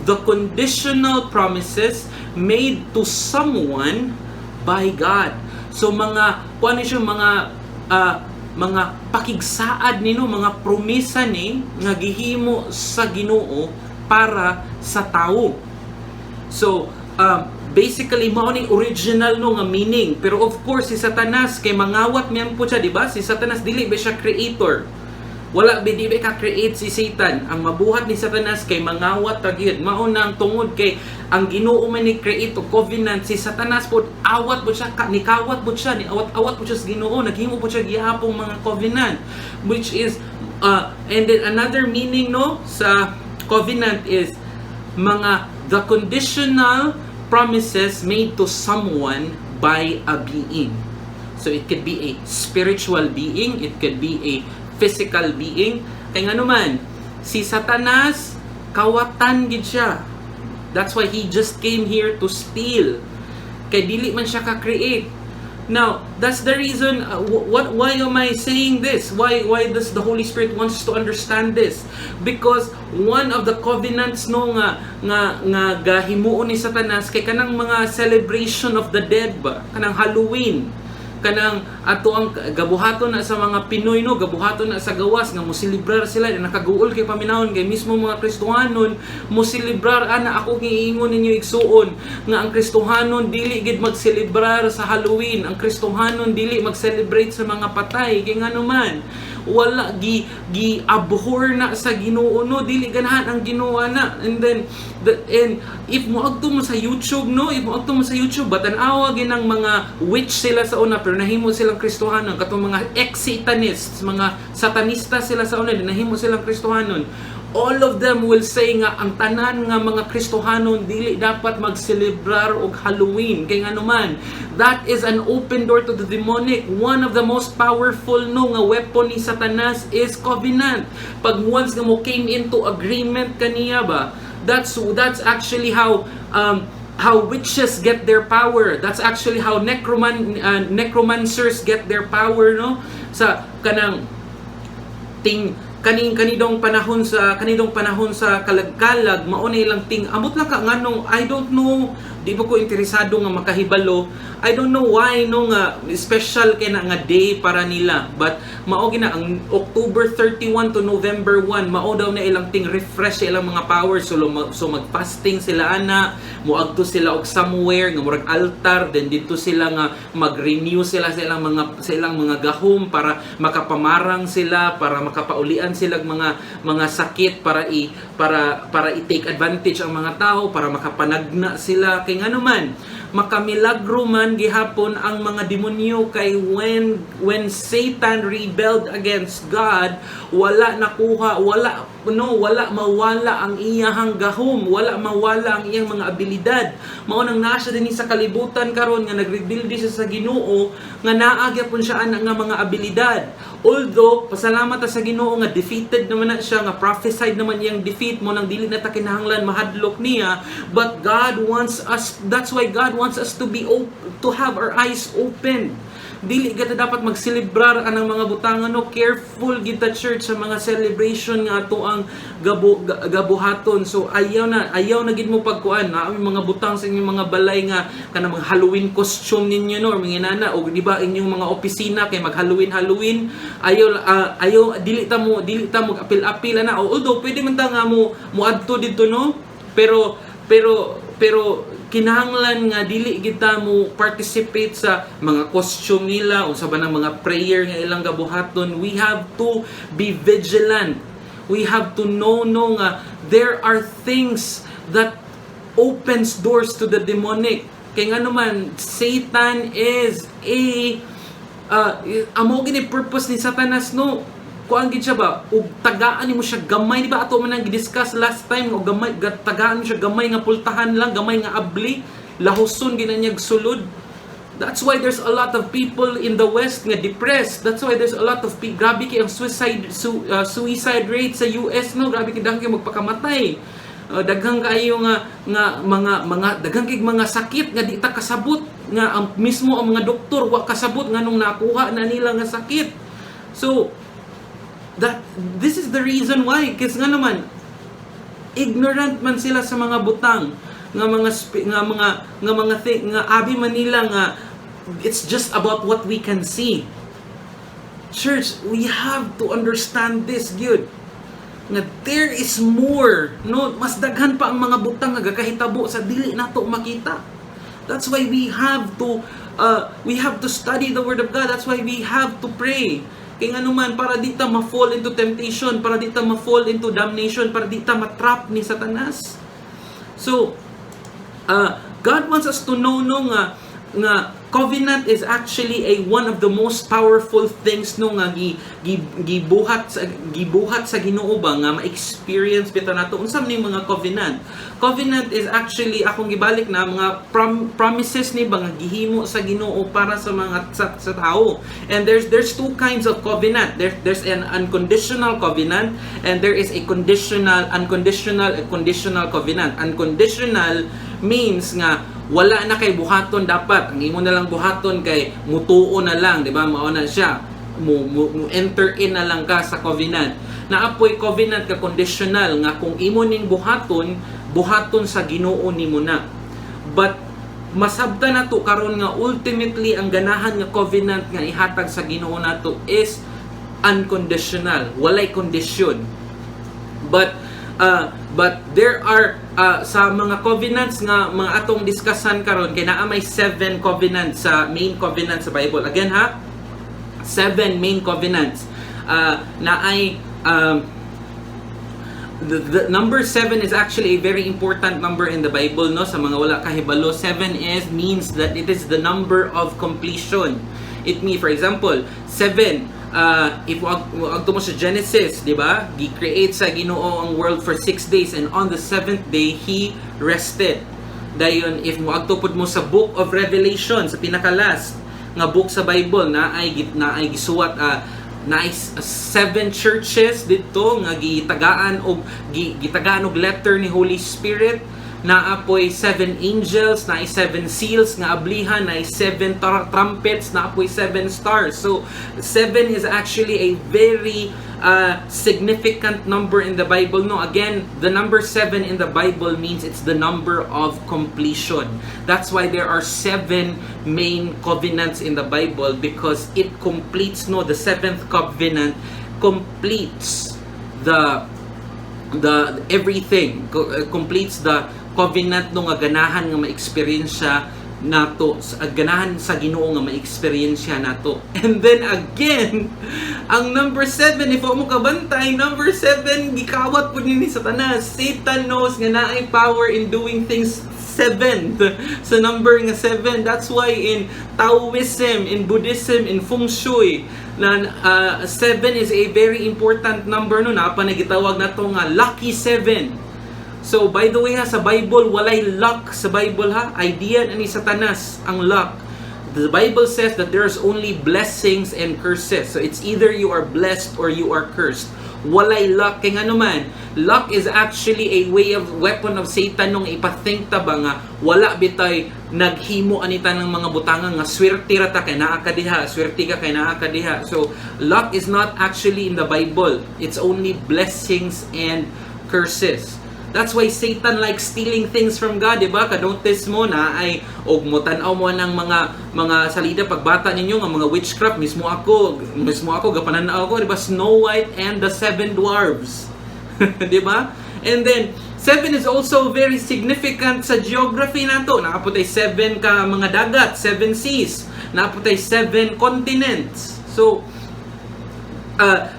B: the conditional promises made to someone by God. So mga kuan ni siya, mga pakigsaad nino, mga promisa ni nga gihimo sa Ginoo para sa tawo. So, basically mao ning original no nga meaning. Pero of course si Satanas kay mangawat man po siya, di ba? Si Satanas dili ba siya creator? Wala ba, di ba ka create si Satan? Ang mabuhat ni Satanas kay mangawat ra gyud. Mao nang tungod kay ang Ginoo man ni create og covenant, si Satanas pod awat pod siya, nikawat pod siya, ni awat-awat pod siya sa Ginoo, naghimo pod siya gihapong mga covenant, which is and then another meaning no sa covenant is mga the conditional promises made to someone by a being. So it could be a spiritual being, it could be a physical being. Kay ngano man, si Satanas kawatan gid siya. That's why he just came here to steal. Kay dili man siya ka-create. Now, that's the reason what why am I saying this? Why does the Holy Spirit wants us to understand this? Because one of the covenants no nga gahimuon ni Satanas kay kanang mga celebration of the dead ba, kanang Halloween, kanang ato ang gabuhaton na sa mga Pinoy no, gabuhaton na sa gawas nga moselebrar sila na nakaguol kay paminawon kay mismo mga Kristohanon moselebrar ana. Ako giingon ninyo, igsuon, nga ang Kristohanon dili gid magselebrar sa Halloween, ang Kristohanon dili mag-celebrate sa mga patay, kay ngano man wala gi gi abhor na sa Ginoo no, dili ganahan ang Ginoo na. And then and if moadto mo sa YouTube no, if moadto mo sa YouTube, batan-awa ginang mga witch sila sa una pero nahimo silang Kristohanon, katong mga ex-Satanists, mga satanista sila sa una, nahimo silang Kristohanon. All of them will say nga ang tanan nga mga Kristohanon dili dapat magselebrar og Halloween, kay ngano man that is an open door to the demonic. One of the most powerful no nga weapon ni Satanas is covenant. Pag once nga mo came into agreement kaniya ba, that's actually how witches get their power. That's actually how necromancers get their power no, sa kanang ting kaning kanidong panahon sa kalagkalag, mao na ilang ting amot lang ka nganong, I don't know, di ba ko interesado nga makahibalo. I don't know why no nga special kay na nga day para nila, but mao gina ang October 31 to November 1, mao daw na ilang ting refresh ilang mga powers. So mag-fasting sila ana, moadto sila og somewhere nga murag altar, then dito sila nga mag-renew sila sa ilang mga gahom para makapamarang sila, para makapaulian sila og mga sakit, para i-take advantage ang mga tao, para makapanagna sila, kay ngano man makamilagro man gihapon ang mga demonyo, kay when Satan rebelled against God, wala nakuha, wala no, wala mawala ang iyahang gahom, wala mawala ang iyang mga abilidad. Mao nang naa siya dinhi sa kalibutan karon nga nagrebelde siya sa Ginoo, nga naa gyapon siya ana nga mga abilidad. Although pasalamat ta sa Ginoo nga defeated naman na siya, nga prophesied naman iyang defeat, mao nang dili na ta kinahanglan mahadlok niya. But God wants us, that's why God wants us to have our eyes open. Dili kita dapat magselebrar anang mga butang, ano. Careful kita, church, sa mga celebration nga ato ang gabuhaton. So ayaw na gid mo pagkuan na mga butang sa inyong mga balay nga kanang mga Halloween costume ninyo, no, or mga inana, o di ba inyong mga opisina kay mag Halloween Halloween. Ayaw, dili ta mo apil-apil ana. Although pwede man ta nga mo moadto didto, no, pero kinahanglan nga dili kita mo participate sa mga costume nila o sa banang mga prayer nga ilang gabuhaton. We have to be vigilant. We have to know, no, nga there are things that opens doors to the demonic, kay nga naman Satan is a amo gini purpose ni Satanas, no. Kuan gid siya ba, ug tagaan nimo siya gamay, di ba? Ato man ang gi-discuss last time, og gamay tagaan mo siya, gamay nga pultahan lang, gamay nga abli, lahuson gina niya sulod. That's why there's a lot of people in the West nga depressed. That's why there's a lot of people, grabe kay ang suicide rate sa US, no. Grabe kay daghan kay magpakamatay. Daghang kaayo nga mga daghang kay mga sakit nga di ta kasabot, nga ang mismo ang mga doktor wa kasabot nganong nakuha na nila nga sakit. So that this is the reason why, kasi nga naman ignorant man sila sa mga butang nga mga thing nga abi man nila nga it's just about what we can see. Church, we have to understand this gyud nga there is more, no. Mas daghan pa ang mga butang nga gakahitabo sa dili nato makita. That's why we have to study the Word of God. That's why we have to pray, kay nga man para di ta ma-fall into temptation, para di ta ma-fall into damnation, para di ta matrap ni Satanas. So God wants us to know, no, nga covenant is actually a one of the most powerful things, no, nga gi, gi, gibuhat sa Ginoo ba nga ma-experience bitaw nato. Unsa man ning mga covenant? Covenant is actually, akong gibalik na, mga promises ni ba nga gihimo sa Ginoo para sa mga sa tao. And there's two kinds of covenant. There's an unconditional covenant and there is a conditional unconditional a conditional covenant. Unconditional means nga wala na kay buhaton dapat. Ang imo na lang buhaton kay mutuo na lang, di ba? Mao na siya, mo enter in na lang ka sa covenant. Naapoy covenant ka conditional nga kung imo ning buhaton, buhaton sa Ginoo nimo na. But masabta nato karon nga ultimately ang ganahan nga covenant nga ihatag sa Ginoo nato is unconditional, walay kondisyon. But there are sa mga covenants nga mga atong discussan karon, kay naa may seven covenants sa main covenant sa Bible. Again ha, seven main covenants. Na ay the number seven is actually a very important number in the Bible, no. Sa mga wala kahibalo, seven is means that it is the number of completion. It mean, for example, seven, if mo sa Genesis, di ba? Gi-create sa Ginoo ang world for 6 days and on the seventh day he rested. Dayon, if moadto pud mo sa Book of Revelation, sa pinaka-last nga book sa Bible, na ay gisuwat na ay seven churches didto nga gitagaan og letter ni Holy Spirit. Naapoy seven angels, naay seven seals nga ablihan, naay seven trumpets, naapoy seven stars. So seven is actually a very significant number in the Bible, no. Again, the number seven in the Bible means it's the number of completion. That's why there are seven main covenants in the Bible, because it completes, no, the seventh covenant completes the everything, completes the covenant, no, nga ganahan nga ma-experience nato, ganahan sa Ginoo nga ma-experience nato. And then again, ang number 7, if mo kabantay, number 7 gikawat pud ni Satanas. Satan knows nga naay power in doing things seven, sa number nga 7. That's why in Taoism, in Buddhism, in Feng Shui, na 7 is a very important number, no. Naa pa na gitawag nato nga lucky 7. So by the way ha, sa Bible walay luck sa Bible ha. Idea na ni Satanas ang luck. The Bible says that there's only blessings and curses. So it's either you are blessed or you are cursed. Walay luck kay ngano man, luck is actually a way of weapon of Satan nung ipa-think ta ba nga wala bitay naghimo anita ng mga butanga, nga swerte ra ta kay naa ka diha, swerte ka kay naa ka diha. So luck is not actually in the Bible. It's only blessings and curses. That's why Satan likes stealing things from God, di ba? Ka-notice mo na ay og mo tan-aw mo ng mga salida pagbata ninyo nga mga witchcraft, mismo ako gapanan-aw ko, di ba? Snow White and the Seven Dwarfs. Di ba? And then seven is also very significant sa geography nato. Naa pod tay seven ka mga dagat, seven seas. Naa pod tay seven continents. So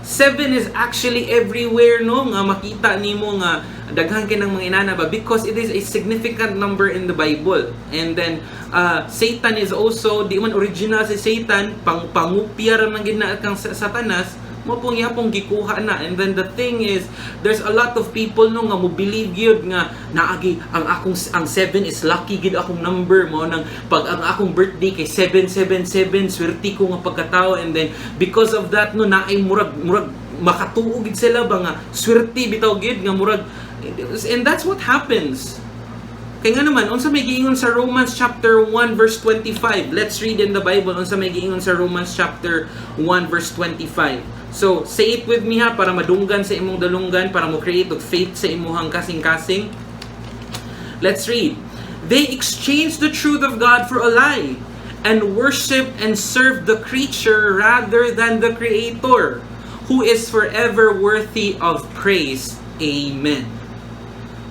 B: seven is actually everywhere, no, nga makita nimo nga daghan kay ng mga inana ba, because it is a significant number in the Bible. And then Satan is also, di man original si Satan, pangupya ra man gid na kang Satanas mo pong yapong gikuha na. And then the thing is, there's a lot of people, no, nga mo believe gyud nga naagi ang akong, ang 7 is lucky gid akong number mo nang pag ang akong birthday kay 777, swerte ko nga pagkatao. And then because of that, no, naay murag makatuo gid sila ba nga swerte bitaw gid nga murag, and that's what happens. Kay nga naman, unsa may giingon sa Romans chapter 1 verse 25? Let's read in the Bible unsa may giingon sa Romans chapter 1 verse 25. So, say it with me ha, para madunggan sa imong dalunggan, para mo create og faith sa imuhang kasing-kasing. Let's read. "They exchanged the truth of God for a lie and worshiped and served the creature rather than the Creator, who is forever worthy of praise. Amen."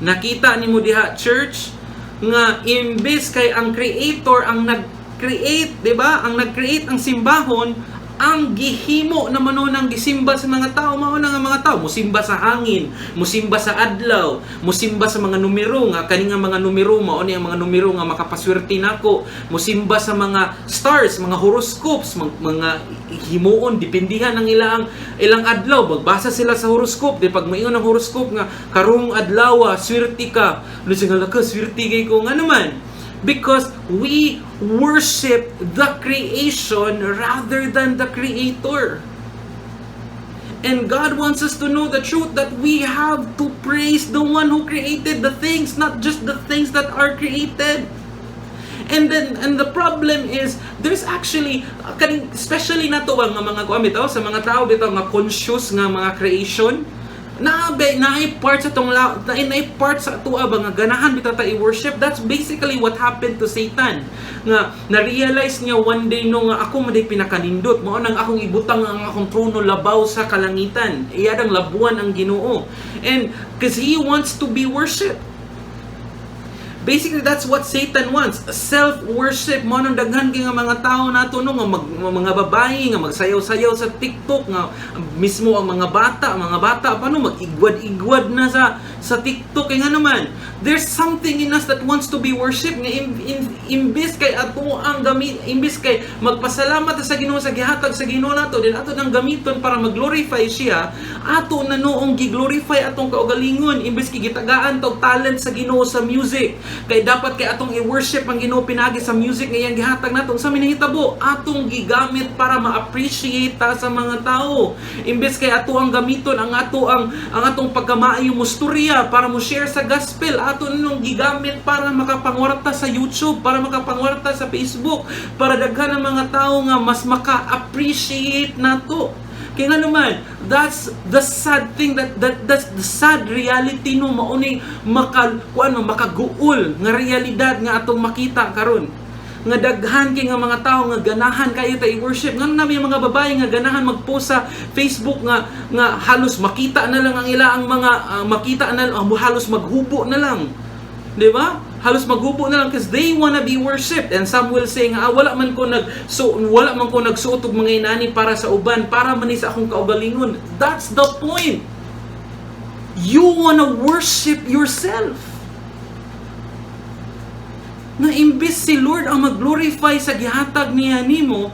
B: Nakita nimo diha, church, nga imbes kay ang Creator ang nag-create, di ba? Ang nag-create ang simbahon, ang gihimo naman nun ang gisimba sa mga tao. Mao na nga mga tao musimba sa hangin, musimba sa adlaw, musimba sa mga numero, nga kani nga mga numero mao ni ang mga numero nga makapaswerte nako, musimba sa mga stars, mga horoscopes, mga himuon dependihan ang ilang adlaw. Magbasa sila sa horoscope, di pag moingon ang horoscope nga karong adlaw swerte ka, ano sila ka, swerte kay ko. Nga naman, because we worship the creation rather than the Creator. And God wants us to know the truth that we have to praise the one who created the things, not just the things that are created. And the problem is, there's actually, kaning, especially nato ba nga mga kuan bitaw, sa mga tao bitaw nga conscious nga mga creation, na naay part sa tong naay part sa atoa ba nga ganahan bitaw ta i-worship. That's basically what happened to Satan, nga na-realize niya one day, no, nga ako man day pinakanindot, mao nang akong ibutang ang akong trono labaw sa kalangitan, iyadang labuan ang Ginoo. And because he wants to be worshipped. Basically, that's what Satan wants. Self-worship. Mo nang daghan kay nga mga tao nato, no, nga mga babae nga magsayaw-sayaw sa TikTok, nga mismo ang mga bata pa, no, mag-igwad-igwad na sa TikTok. Kay nga naman, there's something in us that wants to be worshipped nga imbes kay ato ang gamit, imbes kay magpasalamat ta sa Ginoo sa gihatag sa Ginoo nato, din ato nang gamiton para mag-glorify siya, ato na noong gi-glorify atong kaugalingon. Imbes kay gitagaan tog talent sa Ginoo sa music, kay dapat kay atong i-worship ang Ginoo pinagi sa music nga iyang gihatag nato, sa nahitabo, atong gigamit para ma-appreciate ta sa mga tao. Imbes kay ato ang gamiton ang atong pagkamaayo mustorya para mo share sa gospel, ato nung gigamit para makapangwarta sa YouTube, para makapangwarta sa Facebook, para daghan ang mga tao nga mas maka-appreciate nato. Kaya nga naman, that's the sad thing, that's the sad reality, no, mao ni maka kuan makaguol nga realidad nga atong makita karon, nga daghan kay nga mga tao nga ganahan kayo ta i-worship. Nga nami mga babae nga ganahan mag-post sa Facebook nga halos makita na lang ang ila ang mga makita na lang, halos maghubo na lang, di ba? Halos maghubo na lang because they wanna be worshipped. And some will say nga, "Ah, wala man ko nagsuot og mga inani para sa uban, para man ni sa akong kaugalingon." That's the point. You wanna worship yourself. Na imbes si Lord ang mag-glorify sa gihatag niya nimo,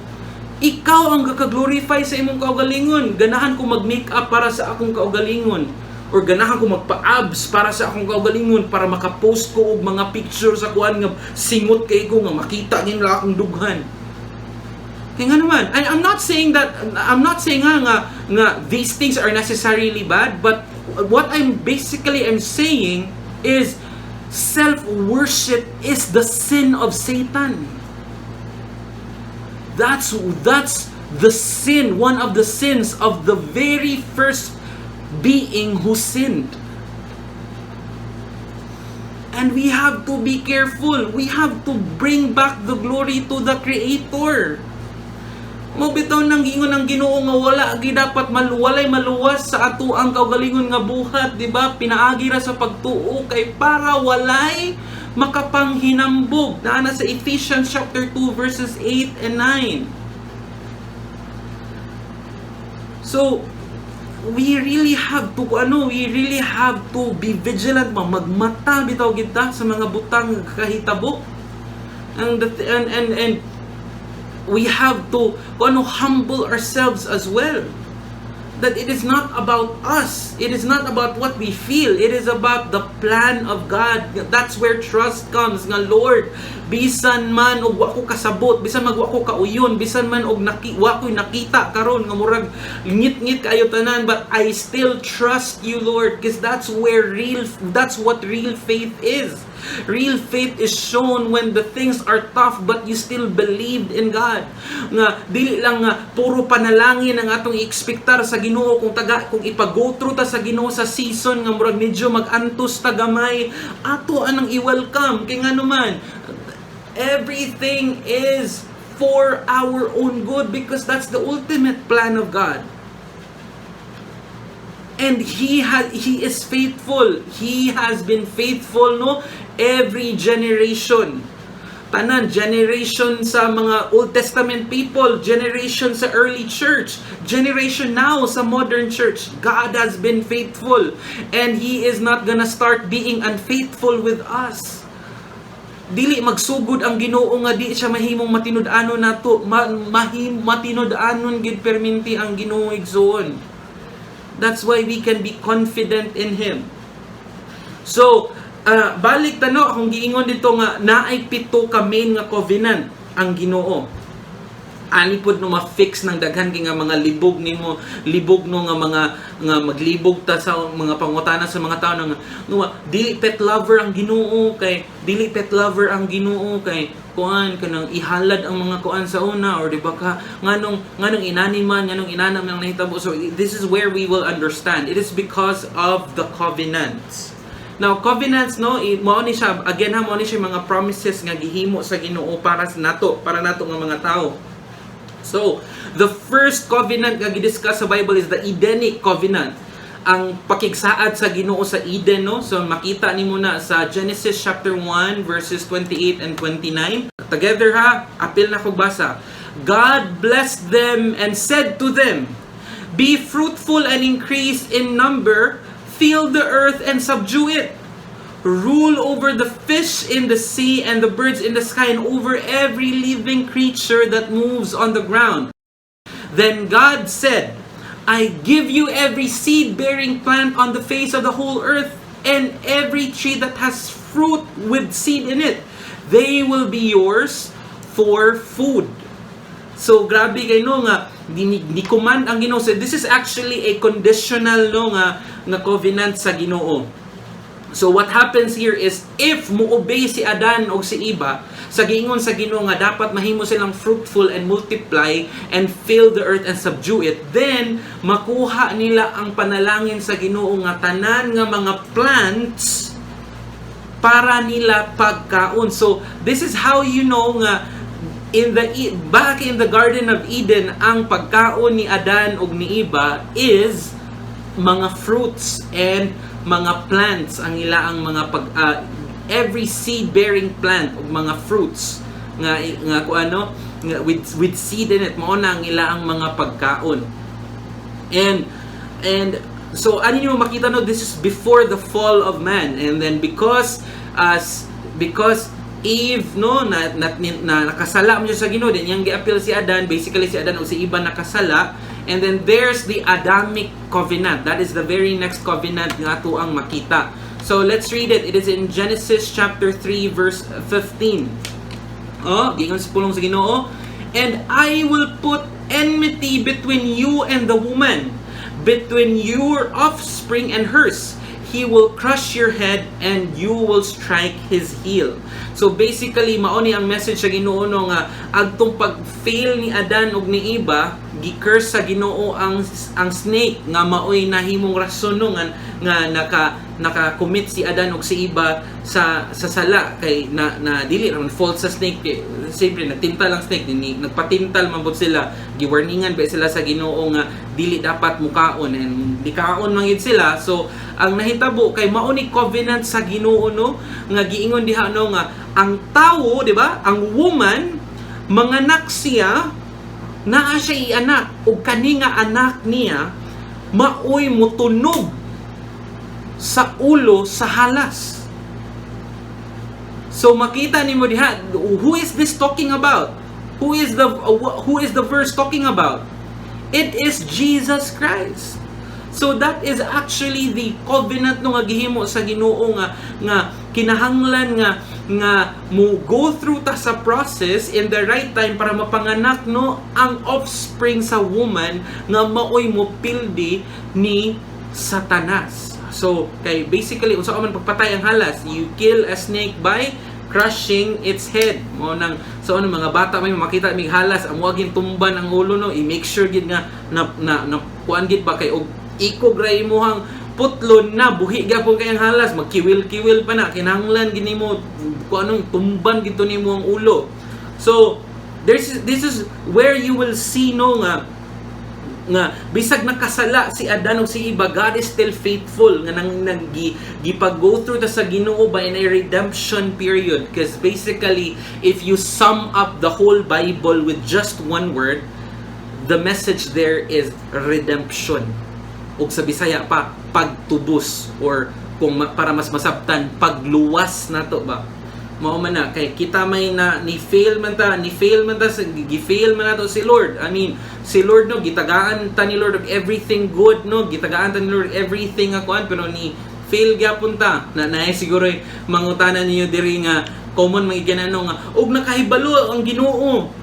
B: ikaw ang gaka-glorify sa imong kaugalingon. "Ganahan ko mag-makeup para sa akong kaugalingon." Or "Ganahan ko magpa-abs para sa akong kaugalingon, para makapost ko og mga picture sa kuan nga singot kay ko nga makita nila akong dughan." Kaya nga naman, and I'm not saying nga these things are necessarily bad, but what I'm basically am saying is self-worship is the sin of Satan. That's the sin, one of the sins of the very first being who sinned. And we have to be careful. We have to bring back the glory to the Creator. Mao bitaw nang giingon ang Ginoo nga wala gi dapat walay maluwas sa ato ang kaugalingon nga buhat, di ba? Pinaagi ra sa pagtuo kay para walay makapanghinambog. Naa na sa Ephesians chapter 2 verses 8 and 9. So, we really have to be vigilant ba, magmata bitaw kita sa mga butang nga kahitabo. And we have to humble ourselves as well, that it is not about us, it is not about what we feel, it is about the plan of God. That's where trust comes nga, "Lord, bisan man og wa ko kasabot, bisan mag wa ko kauyon, bisan man og wa ko'y nakita karon nga murag ngit-ngit kaayo tanan, but I still trust you, Lord," because that's what real faith is. Real faith is shown when the things are tough but you still believed in God. Nga dili lang nga puro panalangin ang atong i-expectar sa Ginoo kung ipa-go through ta sa Ginoo sa season nga murag medyo mag-antos ta gamay, ato anang i-welcome kay ngano man, everything is for our own good because that's the ultimate plan of God. And he is faithful. He has been faithful, no, every generation. Tanan generation sa mga Old Testament people, generation sa early church, generation now sa modern church. God has been faithful and he is not gonna start being unfaithful with us. Dili magsugod ang Ginoo nga di siya mahimong matinud-anon nato. Matinud-anon gid perminti ang Ginoo, igsoon. That's why we can be confident in him. So, balik ta, no, akong giingon dito nga naay pito ka main nga covenant ang Ginoo. Ani pod, no, ma-fix ng daghan kay nga mga libog nimo, libog, no, nga mga nga maglibog ta sa mga pangutana sa mga tao nga, no, dili pet lover ang Ginoo kay dili pet lover ang Ginoo kay kuan kanang ihalad ang mga kuan sa una or di ba ka nganong inani man, nganong inana man ang nahitabo. So this is where we will understand it is because of the covenants. Now, covenants, no, mao ni siya, again ha, mao ni siya mga promises nga gihimo sa Ginoo para sa nato, para nato nga mga tao. So, the first covenant nga gidiscuss sa Bible is the Edenic covenant. Ang pakigsaad sa Ginoo sa Eden, no? So, makita nimo na sa Genesis chapter 1 verses 28 and 29. Together ha, apil na kog basa. God blessed them and said to them, "Be fruitful and increase in number, fill the earth and subdue it. Rule over the fish in the sea and the birds in the sky and over every living creature that moves on the ground." Then God said, "I give you every seed bearing plant on the face of the whole earth and every tree that has fruit with seed in it. They will be yours for food." So grabe kay, no, nga ni command ang Ginoo. So this is actually a conditional, no, nga covenant sa Ginoo. So what happens here is if mo-obey si Adan og si Eva sa giingon sa Ginoo nga dapat mahimo silang fruitful and multiply and fill the earth and subdue it, then makuha nila ang panalangin sa Ginoo nga tanan nga mga plants para nila pagkaon. So this is how you know nga in the back in the Garden of Eden, ang pagkaon ni Adan ug ni Eva is mga fruits and mga plants ang ila ang mga pag every seed bearing plant ug mga fruits nga kung ano nga with seed in it, mao na ang ila ang mga pagkaon. And so ano niyo makita, no, this is before the fall of man. And then because Eve, no, na nakasala mo siya sa Ginoo, din yang giapil si Adan. Basically, si Adan o si Eva nakasala, and then there's the Adamic covenant. That is the very next covenant nga ato ang makita. So let's read it. It is in Genesis chapter 3 verse 15. Oh, giingon sa pulong sa Ginoo. "And I will put enmity between you and the woman, between your offspring and hers. He will crush your head and you will strike his heel." So basically, mao ni ang message sa Ginoo, no, nga adtong pag-fail ni Adan ug ni Eva, gi-curse sa Ginoo ang snake nga maoy nahimong rason, no, nga naka-commit si Adan ug si Eva sa sala kay na dili naman fault sa snake kay siyempre nagtintal ang snake ni, nagpatintal man pud sila. Giwarningan ba sila sa Ginoo nga dili dapat mukaon and dikaon man gid sila. So ang nahitabo kay mao ni covenant sa Ginoo, no, nga giingon diha, no, nga ang tawo, di ba, ang woman, manganak siya, naa siya ianak ug kani nga anak niya maoy mutunog sa ulo sa halas. So makita nimo diha, who is this talking about? Who is the verse talking about? It is Jesus Christ. So that is actually the covenant, no, nga gihimo sa Ginoo nga kinahanglan nga mo go through ta sa process in the right time para mapanganak, no, ang offspring sa woman nga maoy mo pildi ni Satanas. So kay basically, unsa ka man pagpatay ang halas? You kill a snake by crushing its head. Mo nang so ano, mga bata, may makita mig halas, amo gyung tumban ang ulo, no, i-make sure gid nga na kuan gid ba kay og ikog ra imuhang putlon na buhi gyapon kay ang halas, magkiwil-kiwil pa na. Kinahanglan gid nimo kung anong tumban gid to nimo ang ulo. So there's this is where you will see, no, nga bisag nakasala si Adan ug si Eva, God is still faithful nga nang gipag go through ta sa Ginoo ba in a redemption period, because basically, if you sum up the whole Bible with just one word, the message there is redemption, ug sa Bisaya pa, pagtubos, or kung para mas masabtan, pagluwas nato ba. Mao man na kay kita may na ni fail man ta gi-fail man nato si Lord. I mean, si Lord, no, gitagaan ta ni Lord of everything good, no, gitagaan ta ni Lord everything nga kuan, pero ni fail gyapon ta na. Naay siguro mangutana ninyo diri nga common mga ginano nga og nakahibalo ang Ginoo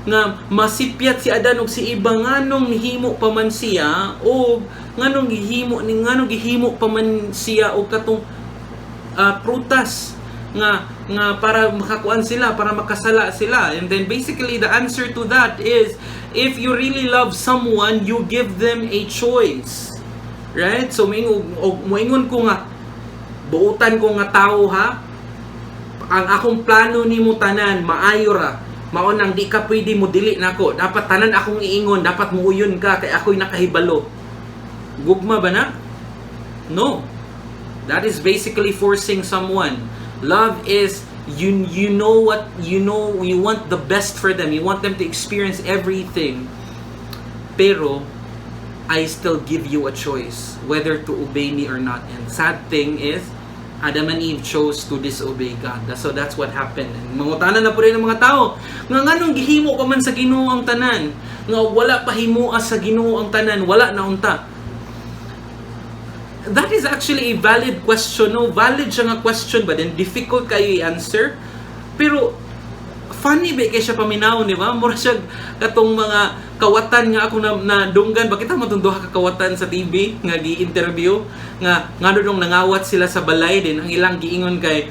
B: nga masipyat si Adan ug si Eva, nganong nihimo pa man siya o nganong gihimo pa man siya og katong prutas nga para makakuan sila, para makasala sila? And then basically, the answer to that is, if you really love someone, you give them a choice, right? So moingon ko nga buutan ko nga tao ha, ang akong plano nimo tanan maayo ra, mao nang di ka pwede mo dili nako. Dapat tanan akong iingon, dapat muuyon ka kay ako'y nakahibalo. Gugma ba na? No, that is basically forcing someone. Love is you know what you know, you want the best for them, you want them to experience everything, pero I still give you a choice whether to obey me or not. And sad thing is, Adam and Eve chose to disobey God. So that's what happened. And mangutana na pud ng mga tao nga nganong gihimo pa man sa Ginoo ang tanan, nga wala pa himoa sa Ginoo ang tanan, wala na unta. That is actually a valid question, no? Valid siya nga question ba, then difficult kayo i-answer. Pero funny ba kay siya paminaw, di ba? Mura siya katong mga kawatan nga ako na dunggan ba kita matong duha ka kawatan sa TV nga gi-interview nga ngano dong nangawat sila sa balay din. Ang ilang giingon kay,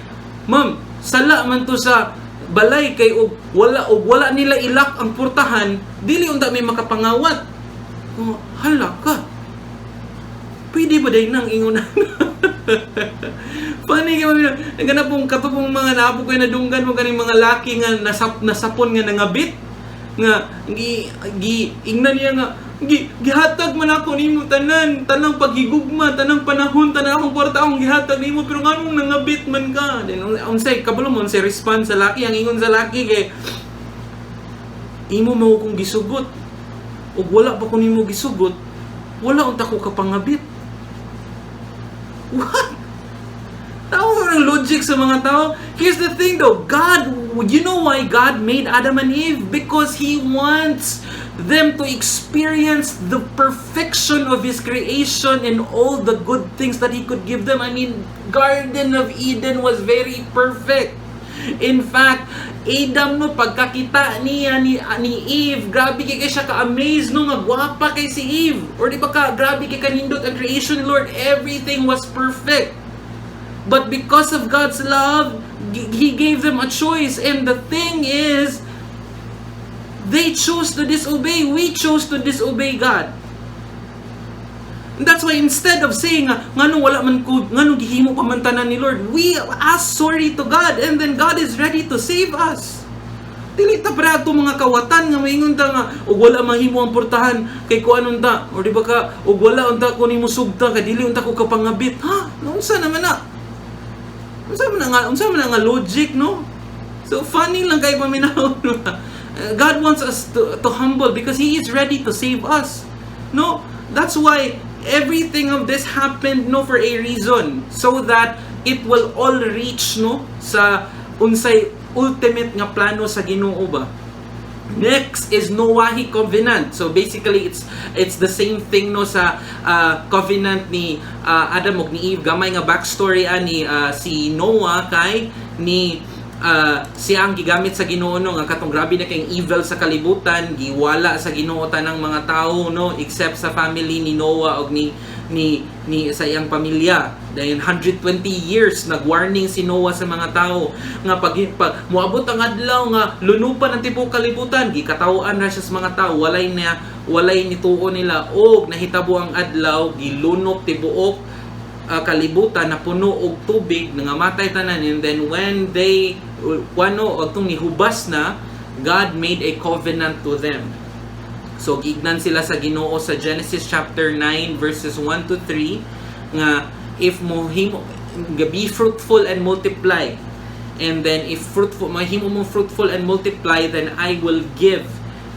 B: "Ma'am, sala man to sa balay kay og wala nila i-lock ang portahan, dili unta may makapangawat." Oh, hala ka. Pwede ba din nang ingon? Funny kay man. Nagana pong katupong mga napo ko nadunggan mo kaning mga laki nga nasapon nga nangabit nga gi gi ingnan niya nga gi gihatag man ako nimo tanan, tanang paghigugma, tanang panahon, tanang akong kwarta akong gihatag nimo, pero nganong nangabit man ka? Then unsay kabalo mo unsay response sa laki? Ang ingon sa laki kay, "Imo mo kong gisugot, ug wala pa ko nimo gisugot, wala unta ko kapangabit." What? Tao ang logic sa mga tao. Here's the thing though, God, you know why God made Adam and Eve? Because He wants them to experience the perfection of His creation and all the good things that He could give them. I mean, Garden of Eden was very perfect. In fact, Adam, no, pagkakita niya ni Eve, grabe kay siya ka-amaze, no, nga gwapa kay si Eve. Or di ba ka grabe kay kanindot ang creation ni Lord, everything was perfect. But because of God's love, He gave them a choice. And the thing is, they chose to disobey. We chose to disobey God. And that's why instead of saying, "Ngano wala man ko, ngano gihimo pa man tanan ni Lord," we ask sorry to God and then God is ready to save us. Dili ta para ato mga kawatan nga maingon ta nga og wala mahimo ang portahan kay kuan unta, or di ba ka og wala unta ko nimo sugta kay dili unta ko kapangabit, ha? Unsa naman na, unsa man na nga logic, no? So funny lang kay paminaw. God wants us to humble because He is ready to save us, no? That's why everything of this happened, no, for a reason, so that it will all reach, no, sa unsay ultimate nga plano sa Ginoo ba. Next is Noahic Covenant. So basically it's the same thing, no, sa covenant ni Adam ug ni Eve. Gamay nga backstory ani si Noah kay ni siya ang gigamit sa Ginoo, no, nga katong grabe na kay evil sa kalibutan, giwala sa Ginoo tanang mga tawo, no, except sa family ni Noah og ni sa iyang pamilya. Dayon 120 years nag-warning si Noah sa mga tao nga pag moabot ang adlaw nga lunupan ang tibuok kalibutan, gikataw-an ra siya sa mga tao, walay nituo nila. Og nahitabo ang adlaw, gilunop tibuok kalibutan na puno og tubig, nangamatay tanan. And then when they kuano atong nihubas na, God made a covenant to them. So giignan sila sa Ginoo sa Genesis chapter 9 verses 1 to 3 nga if mo himo nga be fruitful and multiply, and then if fruitful mahimo mo fruitful and multiply, then I will give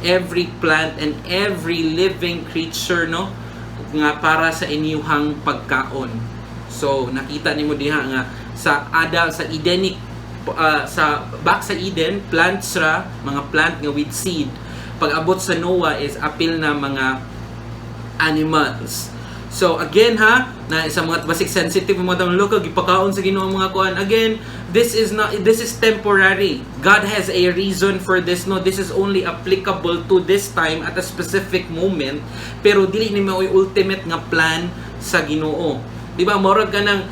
B: every plant and every living creature, no, nga para sa inyuhang pagkaon. So nakita nimo diha nga sa Adam, sa Edenic, sa back sa Eden, plants ra, mga plant nga with seed. Pag abot sa Noah is apil na mga animals. So again ha, na sa mga basig sensitive mga tawo, look, gipakaon sa Ginoo ang mga kuan. Again, this is not, this is temporary. God has a reason for this, no. This is only applicable to this time at a specific moment, pero dili ni mao'y ultimate nga plan sa Ginoo. Di ba? Murag kanang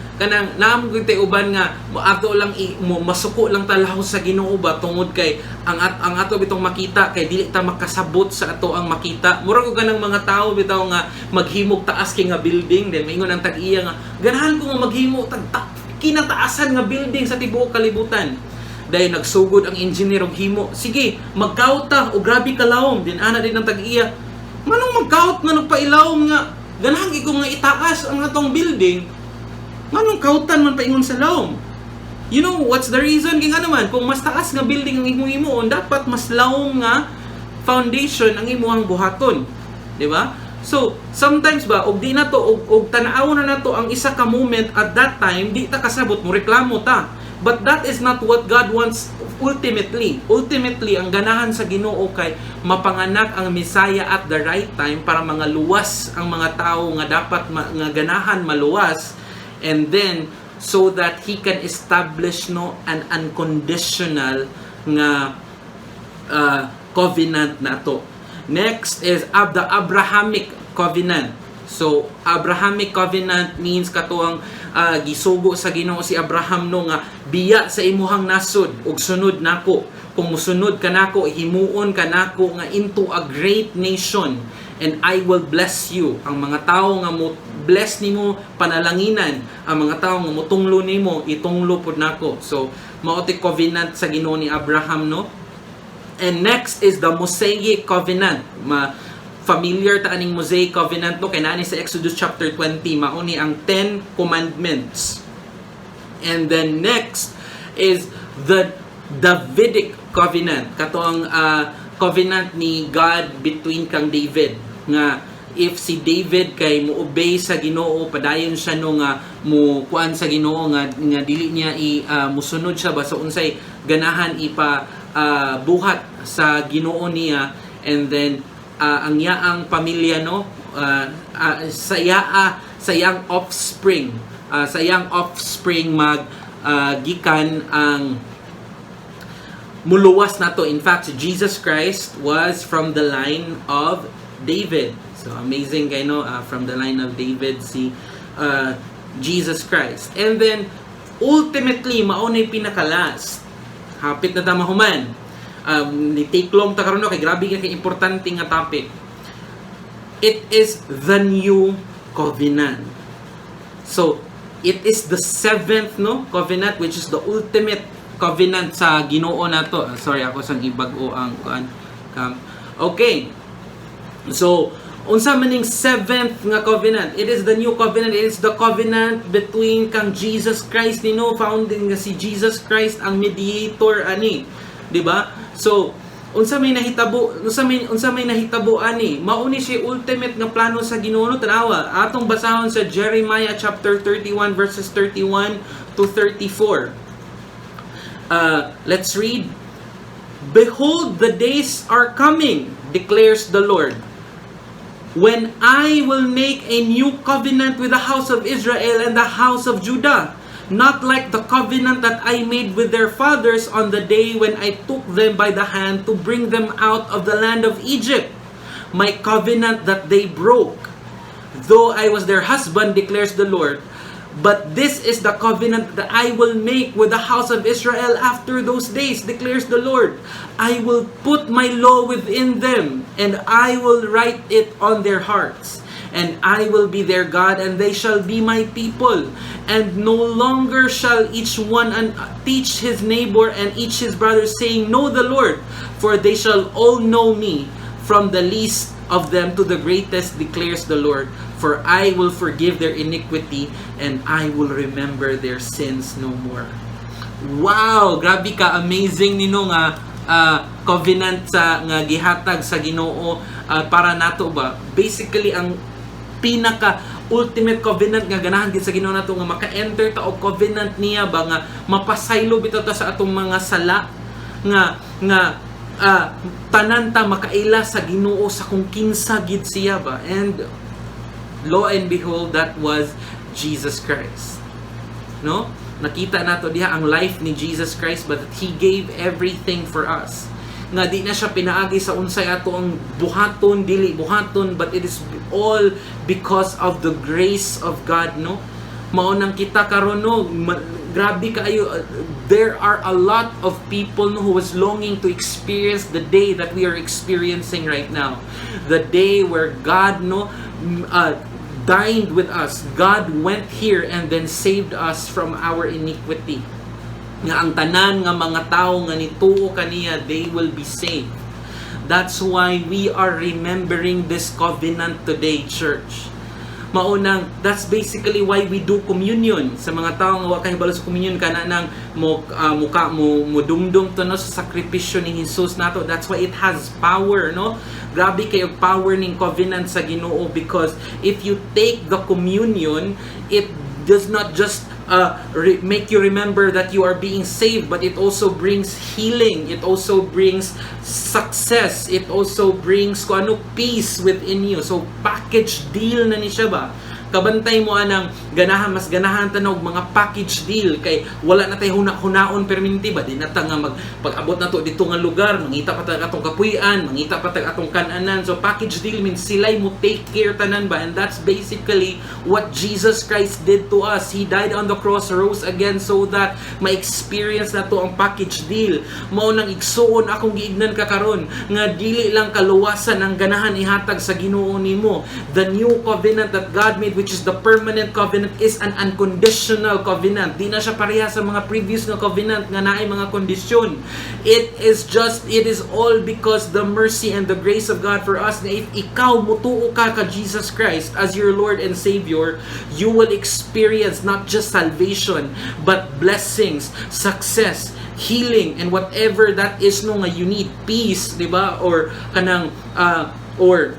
B: naamo gyud tay uban nga mo ato lang mo masuko lang talaw sa Ginoo ba tungod kay ang ato bitong makita kay dili ta makasabot sa ato ang makita. Murag og kanang mga tao bitaw nga maghimog taas kay nga building, then maingon ang tag-iya nga ganahan ko nga maghimo tag kinataasan nga building sa tibuok kalibutan. Dahil nagsugod ang engineer og himo, sige, magkauta o grabe kalawom din ana din ang tag-iya. Manong magkaut nga nagpailawom nga ganahan ko nga itaas ang atong building, nganong kautan man paingon sa lawom? You know what's the reason? Kay nga naman kung mas taas nga building ang imong himuon, dapat mas lawom nga foundation ang imuhang buhaton, di ba? So sometimes ba, og di na to og tan-aw na nato ang isa ka moment at that time, di ta kasabot, mo reklamo ta. But that is not what God wants ultimately. Ultimately, ang ganahan sa Ginoo kay mapanganak ang Messiah at the right time para mga luwas ang mga tao nga dapat nga ganahan maluwas, and then so that He can establish, no, an unconditional nga covenant nato. Next is the Abrahamic Covenant. So Abrahamic Covenant means katuang gisugo sa Ginoo si Abraham, no, nga biya sa imuhang nasod ug sunod nako. Kung musunod ka nako, himuon ka nako nga into a great nation and I will bless you. Ang mga tao nga mo bless nimo, panalanginan. Ang mga tao nga mutunglo nimo, itunglo pud nako. So mao ti covenant sa Ginoo ni Abraham, no? And next is the Mosaic Covenant. Ma familiar ta aning Mosaic Covenant, no, kay naa ni sa Exodus chapter 20, mao ni ang 10 Commandments. And then next is the Davidic Covenant. Kato ang covenant ni God between kang David nga if si David kay mo obey sa Ginoo, padayon siya, no, nga mo kuan sa Ginoo nga dili niya i musunod siya ba sa unsay ganahan ipa buhat sa Ginoo niya, and then ang yaang pamilya, no, sa yaa sa iyang offspring mag gikan ang muluwas nato. In fact, Jesus Christ was from the line of David. So amazing kay, no, from the line of David si Jesus Christ. And then ultimately, mao na pinaka-last. Hapit na ta mahuman. Ni take long ta karon, no, kay grabe kay importante nga topic. It is the new covenant. So, it is the seventh, no, covenant, which is the ultimate covenant sa Ginoo nato. Ah, sorry, ako sang ibag-o ang kuan. Okay. So, unsa man ning seventh nga covenant? It is the new covenant. It is the covenant between kang Jesus Christ ni, no, founding nga si Jesus Christ ang mediator ani. Di ba? So, unsa may nahitabo, unsa may nahitabo ani? Mao ni siya ultimate nga plano sa Ginoo, no? Tanawa, atong basahon sa Jeremiah chapter 31 verses 31 to 34. Let's read. "Behold, the days are coming, declares the Lord, when I will make a new covenant with the house of Israel and the house of Judah, not like the covenant that I made with their fathers on the day when I took them by the hand to bring them out of the land of Egypt, my covenant that they broke, though I was their husband, declares the Lord. But this is the covenant that I will make with the house of Israel after those days, declares the Lord. I will put my law within them, and I will write it on their hearts. And I will be their God, and they shall be my people. And no longer shall each one teach his neighbor and each his brother, saying, 'Know the Lord,' for they shall all know me, from the least of them to the greatest, declares the Lord. For I will forgive their iniquity, and I will remember their sins no more." Wow, grabe ka amazing nino nga covenant sa nga gihatag sa Ginoo para nato ba. Basically, ang pinaka ultimate covenant nga ganahan gid sa Ginoo nato nga maka-enter ta og covenant niya ba, nga mapasaylo bitaw ta sa atong mga sala, nga tanan ta makaila sa Ginoo sa kung kinsa gid siya ba. And lo and behold, that was Jesus Christ, no? Nakita nato diha ang life ni Jesus Christ, but he gave everything for us, nga di na siya pinaagi sa unsay ato ang buhaton, dili buhaton, but it is all because of the grace of God, no? Mao nang kita karon, no, grabe kaayo, there are a lot of people, no, who was longing to experience the day that we are experiencing right now, the day where God, no, dined with us. God went here and then saved us from our iniquity, nga ang tanan nga mga tao nga nituo kaniya, they will be saved. That's why we are remembering this covenant today, church. Maunang that's basically why we do communion. Sa mga tao nga wa kahibalo sa communion, kana nang mo muka mo mudumdum to, no, sa sakripisyo ni Jesus nato. That's why it has power, no? Grabe kayo power ning covenant sa Ginoo, because if you take the communion, it does not just make you remember that you are being saved, but it also brings healing. It also brings success. It also brings kung ano, peace within you. So, package deal na ni siya ba? Kabantay mo anang ganahan, mas ganahan ta og mga package deal kay wala na tay huna-hunaon perminti ba. Di na ta nga mag pag-abot na to dito nga lugar, mangita pa ta atong kapuy-an, mangita pa ta atong kananan. So package deal means sila'y mo take care tanan ba, and that's basically what Jesus Christ did to us. He died on the cross, rose again, so that ma-experience na to ang package deal. Mao nang, igsuon, akong giignan ka karon nga dili lang kaluwasan ang ganahan ihatag sa Ginoo nimo. The new covenant that God made, which is the permanent covenant, is an unconditional covenant. Di na siya pareha sa mga previous nga covenant nga naay mga kondisyon. It is all because the mercy and the grace of God for us, na if ikaw mutuo ka ka Jesus Christ as your Lord and Savior, you will experience not just salvation, but blessings, success, healing, and whatever that is, no, nga you need, peace, di ba? Or kanang or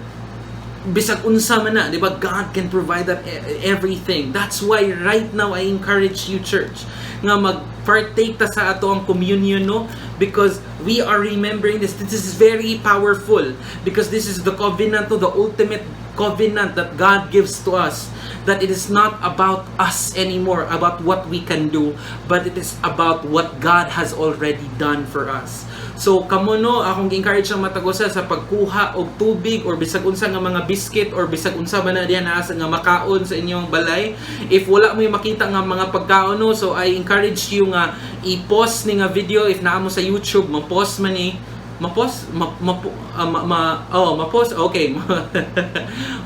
B: bisag unsa man na, di ba? God can provide that everything. That's why right now I encourage you, church, nga mag-partake ta sa ato ang communion, no? Because we are remembering this. This is very powerful because this is the covenant, no, the ultimate covenant that God gives to us. That it is not about us anymore, about what we can do, but it is about what God has already done for us. So kamo no, akong gi-encourage ang matag usa sa pagkuha og tubig or bisag unsa nga mga biscuit or bisag unsa ba na diha naa sa nga makaon sa inyong balay. If wala mo makita nga mga pagkaon no, so I encourage you nga i-pause ni nga video. If naa mo sa YouTube, ma-pause man ni, ma-pause ma, ma, ma, ma, oh, ma-pause, okay,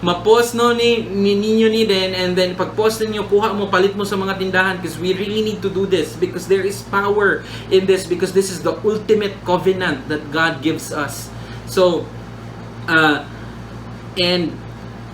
B: ma-pause no ni ninyo ni din, and then pag pause ninyo, kuha mo, palit mo sa mga tindahan, because we really need to do this, because there is power in this, because this is the ultimate covenant that God gives us. So and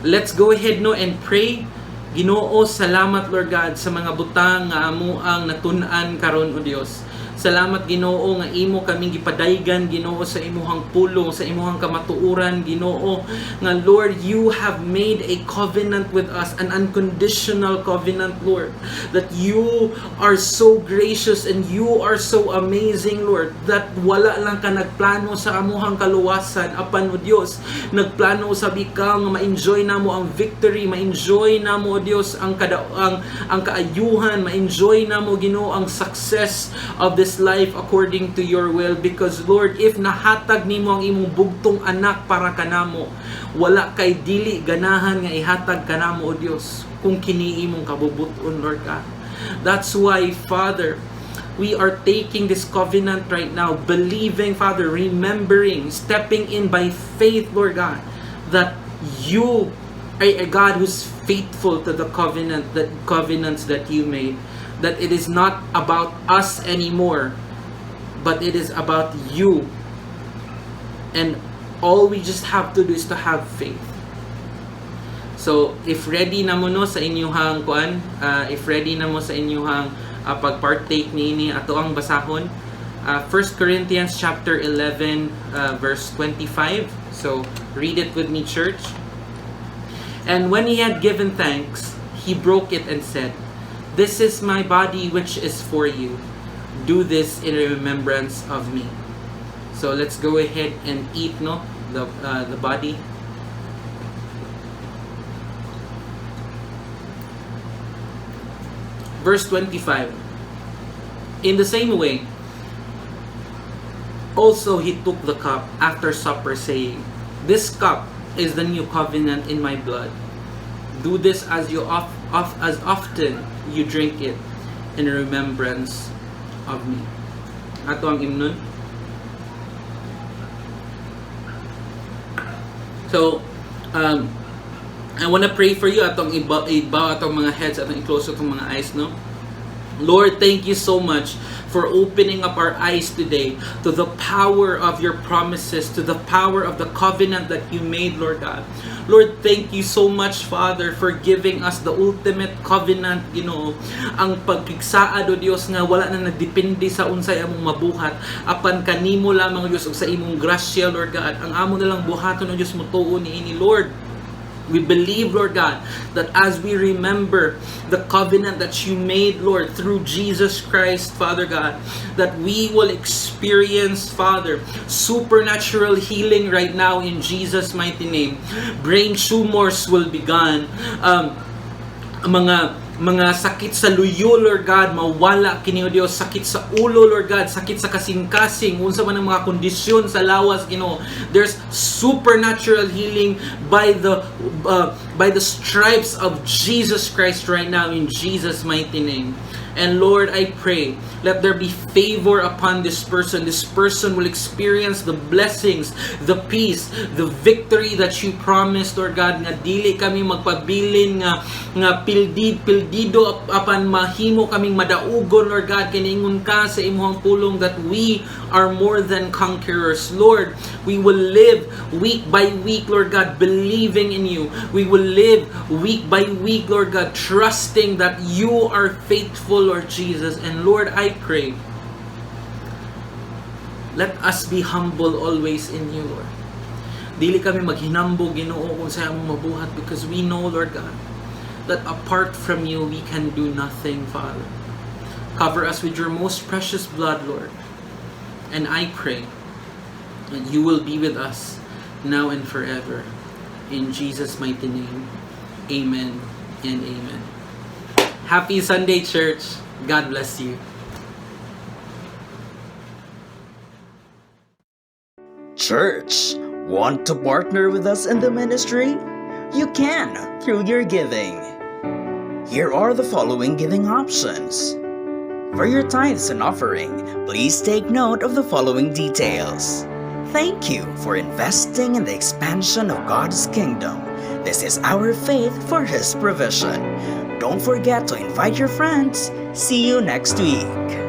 B: let's go ahead no and pray. Ginoo, salamat, Lord God, sa mga butang nga amuang natun-an karon, o Dios. Salamat, Ginoo, nga imo kaming gipadaygan, Ginoo, sa imuhang pulong, sa imuhang kamatuoran, Ginoo, nga Lord, you have made a covenant with us, an unconditional covenant, Lord, that you are so gracious and you are so amazing, Lord, that wala lang ka nagplano sa amuhang kaluwasan apan, o Dios, nagplano sabi ka nga ma-enjoy namo ang victory, ma-enjoy namo, o Dios, ang kaayuhan, ma-enjoy namo, Ginoo, ang success of this life according to your will, because Lord, if nahatag nimo ang imong bugtong anak para kanamo, wala kay dili ganahan nga ihatag kanamo, o Dios, kung kini imong kabubut-on, Lord God. That's why, Father, we are taking this covenant right now, believing, Father, remembering, stepping in by faith, Lord God, that you are a God who's faithful to the covenant, that covenants that you made, that it is not about us anymore, but it is about you. And all we just have to do is to have faith. So, if ready na mo no sa inyuhang kuan, if ready na mo sa inyuhang pag-partake niini, ato ang basahon 1 Corinthians chapter 11 verse 25. So, read it with me, church. "And when he had given thanks, he broke it and said, 'This is my body which is for you. Do this in remembrance of me.'" So let's go ahead and eat no the body. Verse 25. "In the same way, also he took the cup after supper, saying, 'This cup is the new covenant in my blood. Do this as often you drink it in remembrance of me.'" Ato ang imnon. So, I wanna pray for you. Atong iba atong mga heads, atong i-close atong mga eyes, no? Lord, thank you so much for opening up our eyes today to the power of your promises, to the power of the covenant that you made, Lord God. Lord, thank you so much, Father, for giving us the ultimate covenant, Ginoo. Ang pagkigsaad, O Dios, nga wala na nagdepende sa unsay among mabuhat, apan kanimo lamang, O Dios, ug sa imong grasya, Lord God. Ang amo na lang buhaton, O Dios, mutuo niini, Lord. We believe, Lord God, that as we remember the covenant that you made, Lord, through Jesus Christ, Father God, that we will experience, Father, supernatural healing right now in Jesus' mighty name. Brain tumors will be gone. Mga sakit sa luyo, Lord God, mawala kini, O Dios, sakit sa ulo, Lord God, sakit sa kasing-kasing, unsa man ang mga kondisyon sa lawas, Ginoo. There's supernatural healing by the stripes of Jesus Christ right now in Jesus' mighty name. And Lord, I pray, let there be favor upon this person. This person will experience the blessings, the peace, the victory that you promised, Lord God, nga dili kami magpabilin nga pildido apan mahimo kaming madaugon, Lord God, kay niingon ka sa imuhang pulong that we are more than conquerors. Lord, we will live week by week, Lord God, believing in you. We will live week by week, Lord God, trusting that you are faithful, Lord Jesus. And Lord, I pray, let us be humble always in you, Lord. Dili kami maghinambo, Ginoo, kung sa among mabuhat, because we know, Lord God, that apart from you, we can do nothing, Father. Cover us with your most precious blood, Lord. And I pray that you will be with us now and forever. In Jesus' mighty name, amen and amen. Happy Sunday, church. God bless you.
C: Church, want to partner with us in the ministry? You can through your giving. Here are the following giving options. For your tithes and offering, please take note of the following details. Thank you for investing in the expansion of God's kingdom. This is our faith for His provision. Don't forget to invite your friends. See you next week.